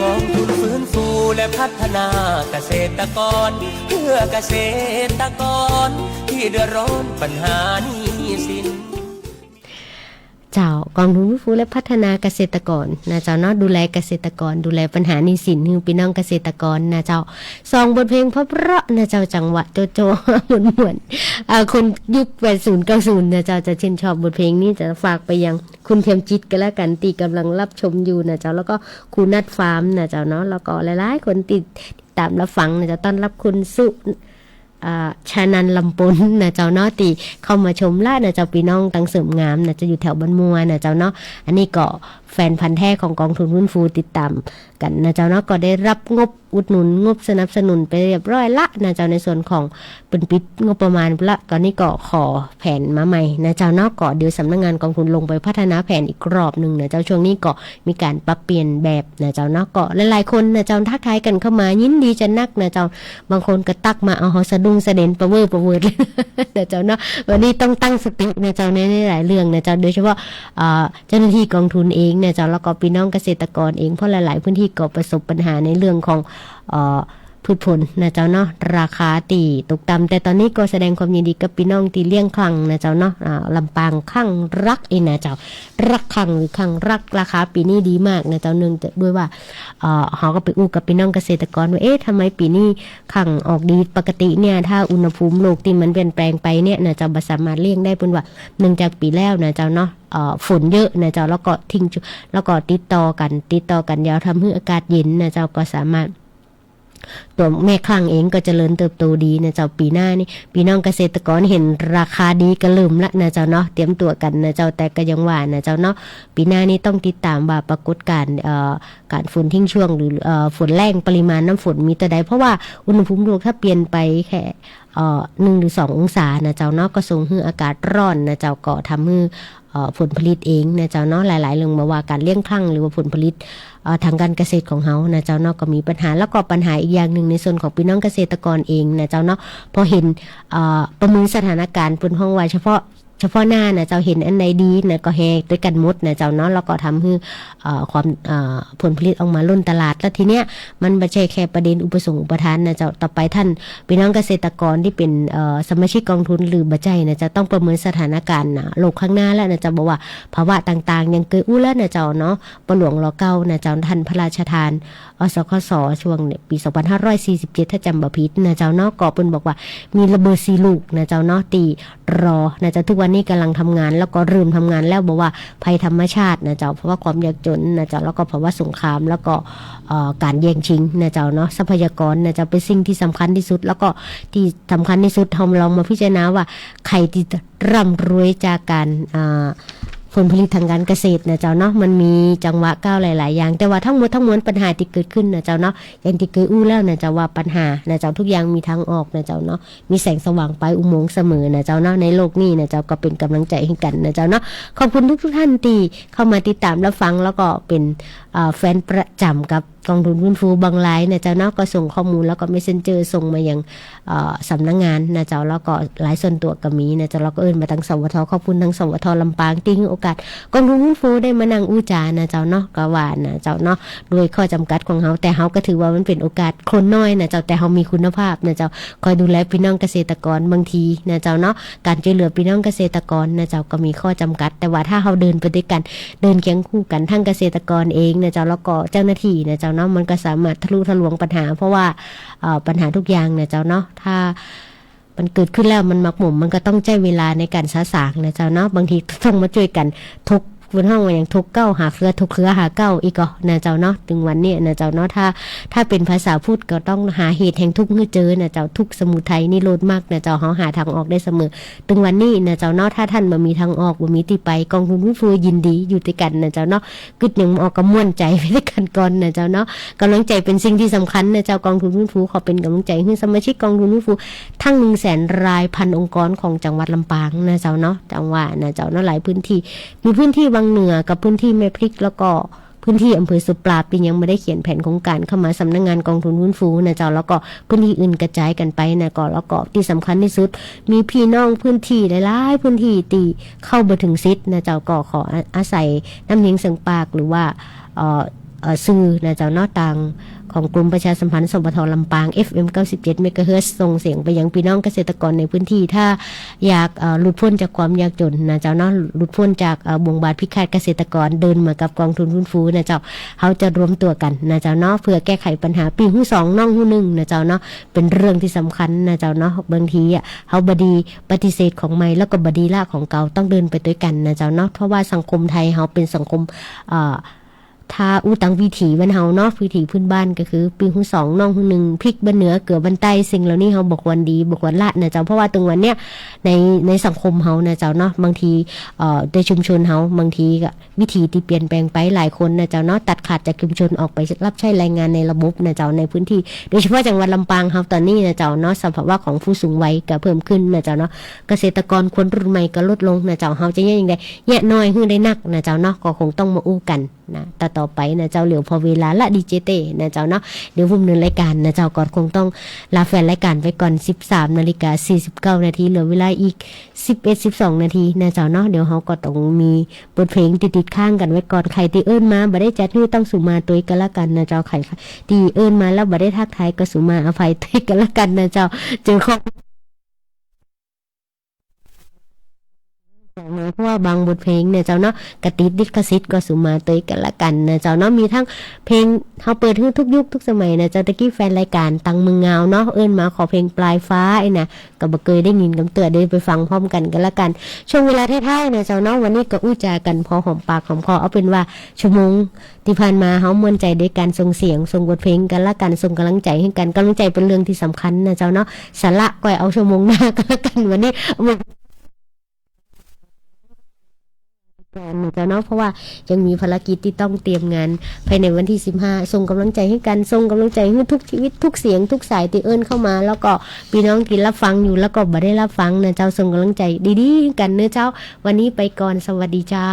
ก๋องทุนฟื้นฟูและพัฒนาเกษตรกร เพื่อเกษตรกรที่เดือดร้อนปัญหาหนี้สิน เจ้า ก๋องทุนฟื้นฟูและพัฒนาเกษตรกรนะเจ้าเนาะ ดูแลเกษตรกร ดูแลปัญหาหนี้สินหื้อปี้น้องเกษตรกรนะเจ้า สองบทเพลงเพราะๆนะเจ้า จังหวะโจ๊ะๆ ม่วนๆ อ่า คนยุคแปดศูนย์เก้าศูนย์นะเจ้า จะชื่นชอบบทเพลงนี้ จะฝากไปยังคุณเทียมจิตก็แล้วกั๋น ตี้ก่ำลังฮับชมอยู่นะเจ้า แล้วก็ครูนัทฟาร์มนะเจ้าเนาะ แล้วก็หลายๆ คนตี้ติดต๋ามฮับฟังนะเจ้า ต้อนฮับคุณสุ อ่า ชานันท์ ลำปนนะเจ้าเนาะ ตี้เข้ามาชมละนะเจ้า ปี้น้องตังเสริมงามนะเจ้า อยู่แถวบ้านมัวนะเจ้าเนาะ อันนี้ก็แฟนพันธุ์แท้ของก๋องทุนฟื้นฟูติดต๋ามกั๋นนะเจ้าเนาะ ก็ได้ฮับงบอุดหนุน งบสนับสนุนไปเรียบร้อยละนะเจ้า ในส่วนของเปิ้นปิดงบประมาณละ ก็นี่ก็ขอแผนมาใหม่นะเจ้าเนาะ ก็เดี๋ยวสำนักงานก๋องทุนลงไปพัฒนาแผนอีกรอบนึ่งนะเจ้า ช่วงนี้ก็ มีก๋านปรับเปลี่ยนแบบนะเจ้าเนาะ ก็หลายๆ คนนะเจ้า ทักทายกั๋นเข้ามา ยินดีจะนักนะเจ้า บางคนก็ตักมาเอาเฮาสะดุ้งสะเด็นปะเว่อปะเวิดเลยนะเจ้าเนาะ วันนี้ต้องตั้งสตินะเจ้า ในหลายๆ เรื่องนะเจ้า โดยเฉพาะ เอ่อ เจ้าหน้าตี้ก๋องทุนเองนะเจ้า แล้วก็ปี้น้องเกษตรกรเอง เพราะหลายๆ พื้นที่ก็ประสบปัญหาในเรื่องของ เอ่อ พืชผลนะเจ้าเนาะ ราคาตี้ตกต่ำ แต่ต๋อนนี้ก็แสดงความยินดีกับปี้น้องตี้เลี้ยงครั่งนะเจ้าเนาะ อ่า ลำปางครั่งรักเองนะเจ้า รักครั่งหรือครั่งรัก ราคาปี๋นี้ดีมากนะเจ้า เนื่องจากด้วยว่า เอ่อ เฮาก็ไปอู้กับปี้น้องเกษตรกรว่า เอ๊ะ ทำไมปี๋นี้ครั่งออกดี ปกติเนี่ย ถ้าอุณหภูมิโลกตี้มันเปลี่ยนแปลงไปเนี่ยนะเจ้า บ่สามารถเลี้ยงได้ เปิ้นว่า เนื่องจากปี๋แล้วนะเจ้าเนาะ เอ่อ ฝนเยอะนะเจ้า แล้วก็ทิ้งช่วง แล้วก็ติดต่อกั๋น ติดต่อกั๋นยาว ทำหื้ออากาศเย็นนะเจ้า ก็สามารถ ตั๋วแม่ครั่งเองก็เจริญเติบโตดีนะเจ้า ปี๋หน้านี่ ปี้น้องเกษตรกรหันราคาดีก็เริ่มละนะเจ้าเนาะ เตรียมตั๋วกั๋นนะเจ้า แต่ก็ยังว่านะเจ้าเนาะ ปี๋หน้านี่ต้องติดต๋ามว่าปรากฏก๋ารณ์ เอ่อ ก๋านฝนทิ้งช่วงหรือ เอ่อ ฝนแล้ง ปริมาณน้ำฝนมีเต้าใด เพราะว่าอุณหภูมิโลกถ้าเปลี่ยนไปแค่ เอ่อ หนึ่งหรือสององศานะเจ้าเนาะ ก็ส่งหื้ออากาศร้อนนะเจ้า ก็ทำหื้อ เอ่อ ผลผลิตเองนะเจ้าเนาะ หลายๆ เรื่อง บ่ว่าก๋านเลี้ยงครั่งหรือว่าผลผลิต เอ่อ ตางก๋านเกษตรของเฮานะเจ้าเนาะ ก็มีปัญหา แล้วก็ปัญหาอีกอย่างนึ่งในส่วนของปี้น้องเกษตรกรเองนะเจ้าเนาะ พอหัน เอ่อ ประเมินสถานก๋ารณ์ เปิ้นฮ้องว่าเฉพาะ เฉพาะหน้านะเจ้า หันอันใดดีนะ ก็แห่ตวยกั๋นหมดนะเจ้าเนาะ แล้วก็ทำหื้อ เอ่อ ความ เอ่อ ผลผลิตออกมาล้นตลาด แล้วทีเนี้ย มันบ่ใจ้แค่ประเด็นอุปสงค์อุปทานนะเจ้า ต่อไปถ้าปี้น้องเกษตรกรตี้เป๋น เอ่อ สมาชิกก๋องทุนหรือบ่ใจ้นะเจ้า ต้องประเมินสถานก๋ารณ์นะ โลกข้างหน้าแล้วนะเจ้า บ่ว่าภาวะต่างๆ อย่างเกยอู้แล้วนะเจ้าเนาะ ปอหลวง ร.เก้า นะเจ้า ท่านพระราชทาน อสคส ช่วงเนี่ย ปี๋สองพันห้าร้อยสี่สิบเจ็ด ถ้าจ๋ำบ่ผิดนะเจ้าเนาะ ก็เปิ้นบอกว่ามีระเบิดสี่ลูกนะเจ้าเนาะ ตี้รอนะเจ้า ทุกวันนี้ก่ำลังทำงาน แล้วก็เริ่มทำงานแล้ว บ่ว่าภัยธรรมชาตินะเจ้า ภาวะความยากจ๋นนะเจ้า แล้วก็ภาวะสงคราม แล้วก็ เอ่อ ก๋านแย่งชิงนะเจ้าเนาะ ทรัพยากรนะเจ้า เป๋นสิ่งตี้สำคัญตี้สุด แล้วก็ตี้สำคัญตี้สุด เฮาลองมาพิจารณาว่าใผตี้ร่ำรวยจากก๋าน อ่า ผลผลิตตางก๋านเกษตรนะเจ้าเนาะ มันมีจังหวะก้าวหลายๆ อย่าง แต่ว่าตังหมดตังมวลปัญหาตี้เกิดขึ้นนะเจ้าเนาะ อย่างตี้เกยอู้แล้วนะเจ้า ว่าปัญหานะเจ้า ทุกอย่างมีตางออกนะเจ้าเนาะ มีแสงสว่างป๋ายอุโมงค์เสมอนะเจ้าเนาะ ในโลกนี้นะเจ้า ก็เป๋นก๋ำลังใจ๋หื้อกั๋นนะเจ้าเนาะ ขอบคุณทุกๆ ท่านตี้เข้ามาติดต๋ามฮับฟัง แล้วก็เป๋น เอ่อ แฟนประจ๋ำกับก๋องทุนฟื้นฟู บางรายนะเจ้าเนาะ ก็ส่งข้อมูลแล้วก็เมสเซนเจอร์ส่งมายัง เอ่อ สำนักงานนะเจ้า แล้วก็ไลน์ส่วนตั๋วก็มีนะเจ้า แล้วก็เอิ้นมาตาง สวท. ขอบคุณตาง สวท. ลำปาง ตี้หื้อโอกาสก๋องทุนฟื้นฟูได้มานั่งอู้จ๋านะเจ้าเนาะ ก็ว่านะเจ้าเนาะ ด้วยข้อจ๋ำกัดของเฮา แต่เฮาก็ถือว่ามันเป๋นโอกาสคนน้อยนะเจ้า แต่เฮามีคุณภาพนะเจ้า คอยดูแลปี้น้องเกษตรกร บางทีนะเจ้าเนาะ ก๋านจ้วยเหลือปี้น้องเกษตรกรนะเจ้า ก็มีข้อจ๋ำกัด แต่ว่าถ้าเฮาเดินไปตวยกั๋น เดินเคียงคู่กั๋น ตังเกษตรกรเองนะเจ้า แล้วก็เจ้าหน้าตี้นะเจ้า เนาะ มันก็สามารถทะลุทะลวงปัญหา เพราะว่า เอ่อ ปัญหาทุกอย่างนะเจ้าเนาะ ถ้ามันเกิดขึ้นแล้วมันหมักหมม มันก็ต้องใจ๊เวลาในก๋านสะสางนะเจ้าเนาะ บางทีต้องมาจ้วยกั๋นถก เปิ้นฮ้องว่าหยัง ถกเก๊าหาเครือ ถกเครือหาเก๊า อี้ก่อนะเจ้าเนาะ เถิงวันนี้นะเจ้าเนาะ ถ้า ถ้าเป๋นภาษาพุทธก็ต้องหาเหตุแห่งทุกข์หื้อเจอนะเจ้า ทุกข์สมุทัยนิโรธมรรคนะเจ้า เฮาหาตางออกได้เสมอ เถิงวันนี้นะเจ้าเนาะ ถ้าต้านบ่มีตางออก บ่มีตี้ไป กองทุนฟื้นฟูยินดีอยู่ตวยกั๋นนะเจ้าเนาะ กึ๊ดหยังบ่ออกก็ม่วนใจ๋ไปตวยกั๋นก่อนนะเจ้าเนาะ ก๋ำลังใจ๋เป๋นสิ่งตี้สำคัญนะเจ้า กองทุนฟื้นฟูขอเป๋นก๋ำลังใจ๋หื้อสมาชิกกองทุนฟื้นฟู ตึงหนึ่งแสนราย พันองค์กรของจังหวัดลำปางนะเจ้าเนาะ จังว่านะเจ้าเนาะ หลายพื้นตี้ มีพื้นตี้วังเหนือกับพื้นตี้แม่พริก แล้วก็พื้นตี้อำเภอสบปราบตี้ยังบ่ได้เขียนแผนโครงก๋านเข้ามาสำนักงานกองทุนฟื้นฟูนะเจ้า แล้วก็พื้นตี้อื่นกระจายกั๋นไปนะ ก็ แล้วก็ตี้สำคัญตี้สุด มีปี้น้องพื้นตี้หลายๆ พื้นตี้ตี้เข้าบ่เถิงสิทธิ์นะเจ้า ก็ขออา อาศัยน้ำเนียงเสียงปาก หรือว่า เอ่อ เอ่อ สื่อนะเจ้าเนาะ ตางของกรมประชาสัมพันธ์ สปท ลำปาง เอฟเอ็ม เก้าสิบเจ็ดเมกะเฮิรตซ์ ส่งเสียงไปยังปี้น้องเกษตรกรในพื้นตี้ ถ้าอยาก เอ่อ หลุดป๊นจากความยากจ๋นนะเจ้าเนาะ หลุดป๊นจาก เอ่อ บ่วงบาดพิฆาตเกษตรกร เดินมากับกองทุนฟื้นฟูนะเจ้า เฮาจะรวมตั๋วกั๋นนะเจ้าเนาะ เพื่อแก้ไขปัญหา ปี้ฮู้สอง น้องฮู้นึ่งนะเจ้าเนาะ เป๋นเรื่องตี้สำคัญนะเจ้าเนาะ บางทีอะ เฮาบ่ดีปฏิเสธของใหม่ แล้วก็บ่ดีละของเก่า ต้องเดินไปตวยกั๋นนะเจ้าเนาะ เพราะว่าสังคมไทยเฮาเป๋นสังคม เอ่อ ถ้าอู้ตางวิถีบ้านเฮาเนาะ วิถีพื้นบ้านก็คือ ปี้ฮู้สอง น้องฮู้นึ่ง พริกบ้านเหนือ เกือบ้านใต้ สิ่งเหล่านี้เฮาบ่ควรดี บ่ควรละนะเจ้า เพราะว่าเถิงวันเนี้ย ใน ในสังคมเฮานะเจ้าเนาะ บางที เอ่อ ในชุมชนเฮา บางทีก็วิถีตี้เปลี่ยนแปลงไป หลายคนนะเจ้าเนาะ ตัดขาดจากชุมชนออกไปรับใจ๊แรงงานในระบบนะเจ้า ในพื้นตี้ โดยเฉพาะจังหวัดลำปางเฮาต๋อนนี้นะเจ้าเนาะ สภาวะของผู้สูงวัยก็เพิ่มขึ้นนะเจ้าเนาะ เกษตรกรคนรุ่นใหม่ก็ลดลงนะเจ้า เฮาจะเยียะหยังใด เยียะน้อยหื้อได้นักนะเจ้าเนาะ ก็คงต้องมาอู้กั๋น นะ ต่อๆ ไปนะเจ้า เหลือผ่อเวลาละดีเจเต้นะเจ้าเนาะ เดี๋ยวผู้ดำเนินรายก๋านนะเจ้า ก็คงต้องลาแฟนรายก๋านไปก่อน สิบสามนาฬิกาสี่สิบเก้านาที เหลือเวลาอีก สิบเอ็ด สิบสองนาทีนะเจ้าเนาะ เดี๋ยวเฮาก็ต้องมีบทเพลงติดๆ ค้างกั๋นไว้ก่อน ใผตี้เอิ้นมาบ่ได้จัดหื้อต้องสุมาตวยกั๋นละกั๋นนะเจ้า ใผตี้เอิ้นมาแล้วบ่ได้ทักทายก็สุมาอภัยตวยกั๋นละกั๋นนะเจ้า เจอข้อ เพราะว่าบางบทเพลงเนี่ยเจ้าเนาะ ก็ติดลิขสิทธิ์ก็สุมาตวยกั๋นละกั๋นนะเจ้าเนาะ มีตึงเพลงเฮาเปิดหื้อทุกยุคทุกสมัยนะเจ้า ตะกี้แฟนรายก๋านตังเมืองงาวเนาะ เอิ้นมาขอเพลงปลายฟ้าไอ้น่ะ ก็บ่เกยได้ยินกำเตื้อ เดี๋ยวไปฟังพร้อมกั๋นกั๋นละกั๋น ช่วงเวลาท้ายๆ นะเจ้าเนาะ วันนี้ก็อู้จ๋ากั๋นพอหอมปากหอมคอ เอาเป๋นว่าชั่วโมง ตี้ผ่านมาเฮาม่วนใจ๋ด้วยก๋านส่งเสียง ส่งบทเพลงกั๋นละกั๋น ส่งก๋ำลังใจ๋หื้อกั๋น ก๋ำลังใจ๋เป๋นเรื่องตี้สำคัญนะเจ้าเนาะ สาระก้อยเอาชั่วโมงหน้ากั๋นละกั๋น วันนี้เอามาก่อนนะเจ้าเนาะ เพราะว่ายังมีภารกิจตี้ต้องเตรียมงานภายในวันตี้สิบห้า ส่งก๋ำลังใจ๋หื้อกั๋น ส่งก๋ำลังใจ๋หื้อทุกชีวิต ทุกเสียง ทุกสายตี้เอิ้นเข้ามา แล้วก็ปี้น้องตี้ฮับฟังอยู่ แล้วก็บ่ได้ฮับฟังนะเจ้า ส่งก๋ำลังใจ๋ดีๆ หื้อกั๋นเนาะเจ้า วันนี้ไปก่อน สวัสดีเจ้า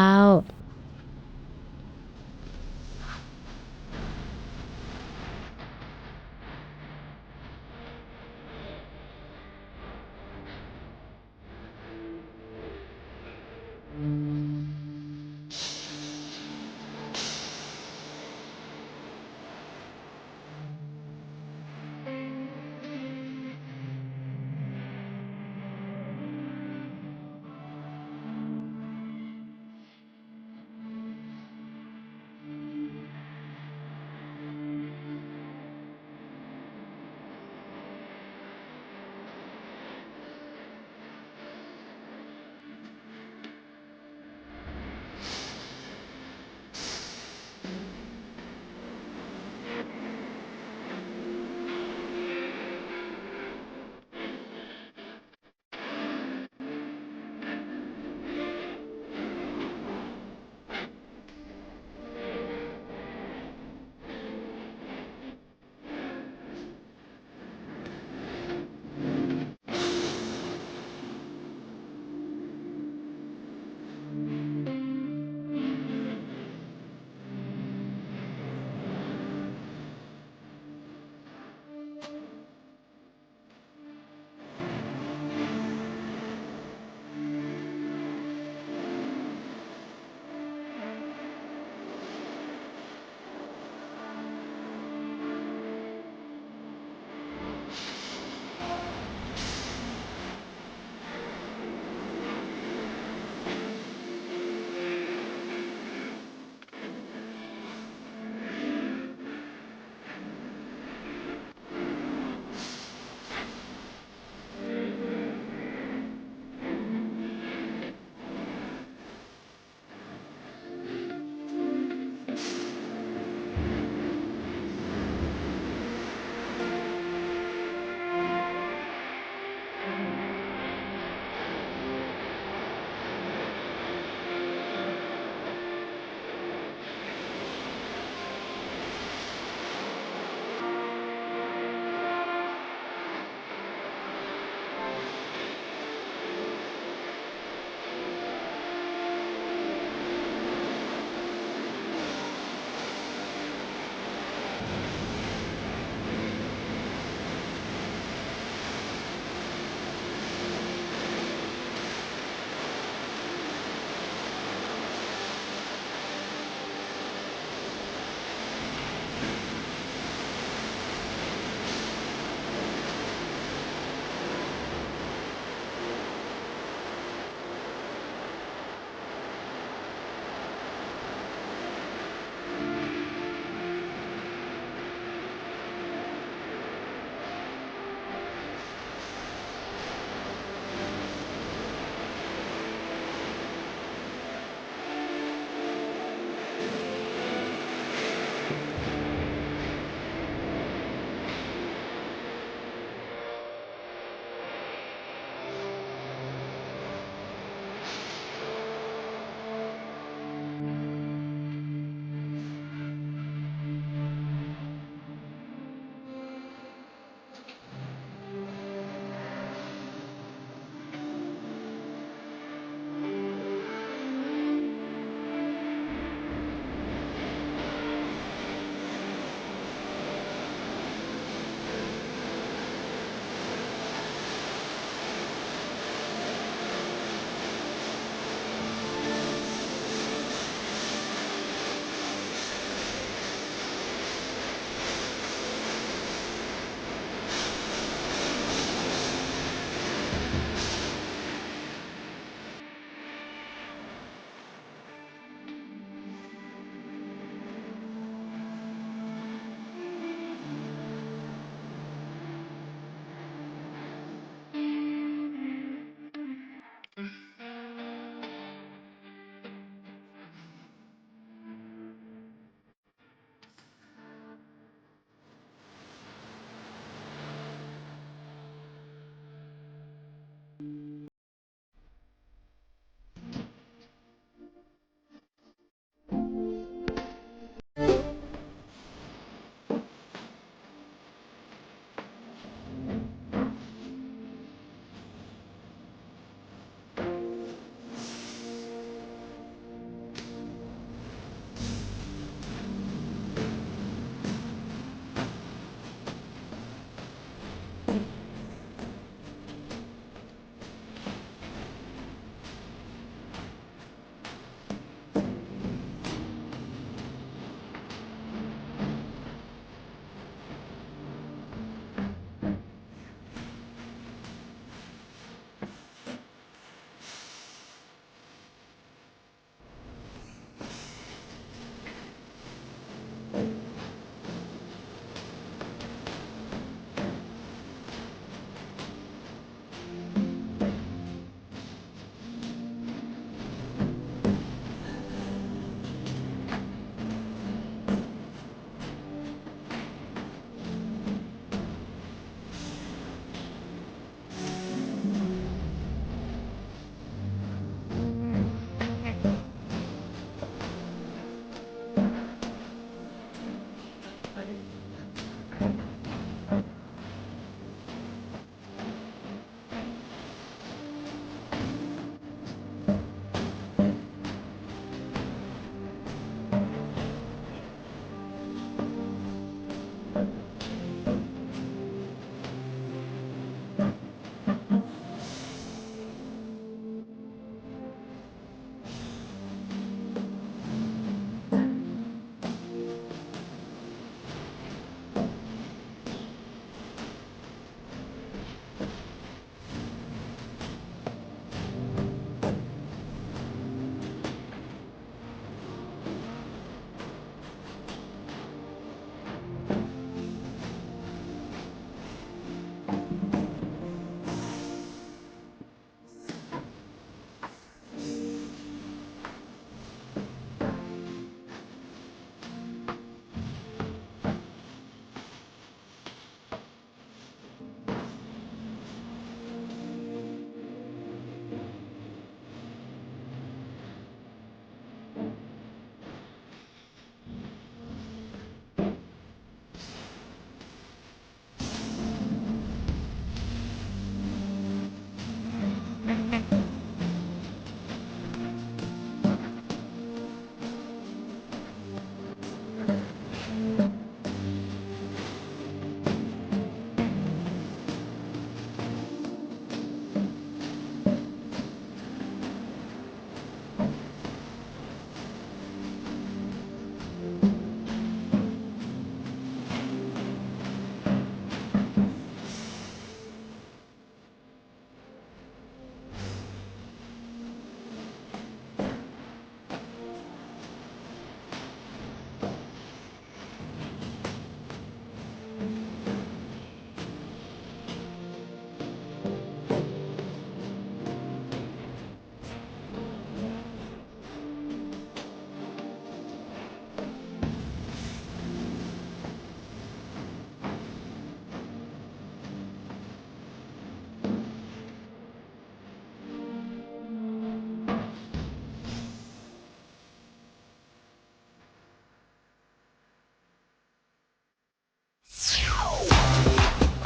ค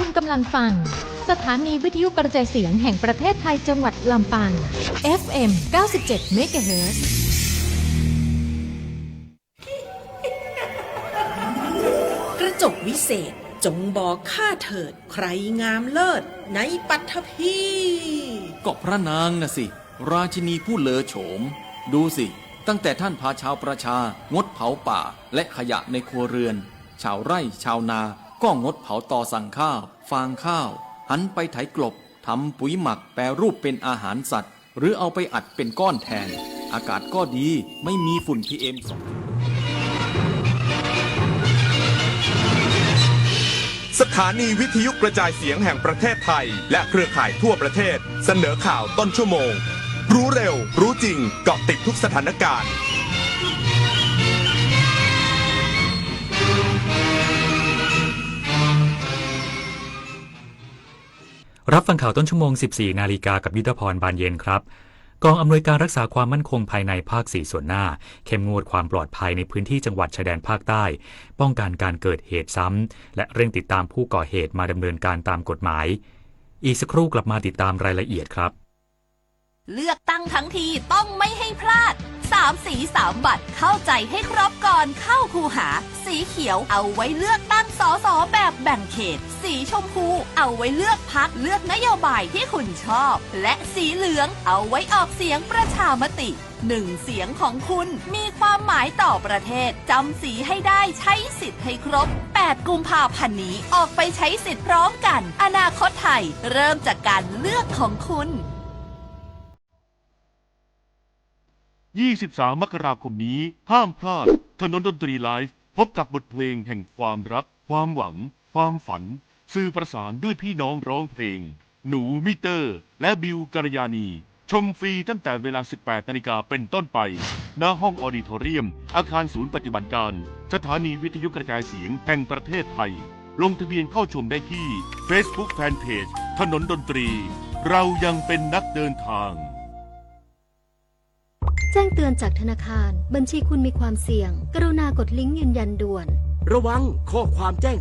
ุณกำลังฟังสถานีวิทยุกระจายเสียงแห่งประเทศไทยจังหวัดลำปาง เอฟเอ็ม เก้าสิบเจ็ด เมกะเฮิรตซ์ กระจกวิเศษ จงบอกข้าเถิด ใครงามเลิศในปัตภีร์ ก็พระนางน่ะสิ ราชินีผู้เลอโฉม ดูสิ ตั้งแต่ท่านพาชาวประชา งดเผาป่า และขยะในครัวเรือน ชาวไร่ชาวนา ก็งดเผาตอสั่งข้าว ฟางข้าว หันไปไถกลบ ทำปุ๋ยหมัก แปรรูปเป็นอาหารสัตว์ หรือเอาไปอัดเป็นก้อนแทน อากาศก็ดี ไม่มีฝุ่น พีเอ็ม สอง สถานีวิทยุกระจายเสียงแห่งประเทศไทย และเครือข่ายทั่วประเทศ เสนอข่าวต้นชั่วโมง รู้เร็ว รู้จริง เกาะติดทุกสถานการณ์ เ รับฟังข่าวต้นชั่วโมง สิบสี่นาฬิกา กับยุทธพร บานเย็นครับ กองอำนวยการรักษาความมั่นคงภายในภาคสี่ส่วนหน้า เข้มงวดความปลอดภัยในพื้นที่จังหวัดชายแดนภาคใต้ ป้องกันการเกิดเหตุซ้ำ และเร่งติดตามผู้ก่อเหตุมาดำเนินการตามกฎหมาย อีกสักครู่กลับมาติดตามรายละเอียดครับ เลือกตั้งทั้งทีต้องไม่ให้พลาด สามสีสามบัตร เข้าใจให้ครบก่อนเข้าคูหา สีเขียวเอาไว้เลือกตั้ง สส แบบแบ่งเขต สีชมพูเอาไว้เลือกพรรค เลือกนโยบายที่คุณชอบ และสีเหลืองเอาไว้ออกเสียงประชามติ หนึ่งเสียงของคุณมีความหมายต่อประเทศ จำสีให้ได้ ใช้สิทธิ์ให้ครบ แปดกุมภาพันธ์นี้ ออกไปใช้สิทธิ์พร้อมกัน อนาคตไทยเริ่มจากการเลือกของคุณ ยี่สิบสาม มกราคมนี้ ห้ามพลาด ถนนดนตรีไลฟ์ พบกับบทเพลงแห่งความรัก ความหวัง ความฝัน สื่อประสานด้วยพี่น้องร้องเพลง หนูมิเตอร์ และบิวกัลยาณี ชมฟรีตั้งแต่เวลา สิบแปดนาฬิกาเป็นต้นไป ณ ห้องออดิทอเรียม อาคารศูนย์ปฏิบัติการ สถานีวิทยุกระจายเสียงแห่งประเทศไทย ลงทะเบียนเข้าชมได้ที่ Facebook Fanpage ถนนดนตรี เรายังเป็นนักเดินทาง แจ้งเตือนจากธนาคาร บัญชีคุณมีความเสี่ยง กรุณากดลิงก์ยืนยันด่วน ระวัง ข้อความแจ้ง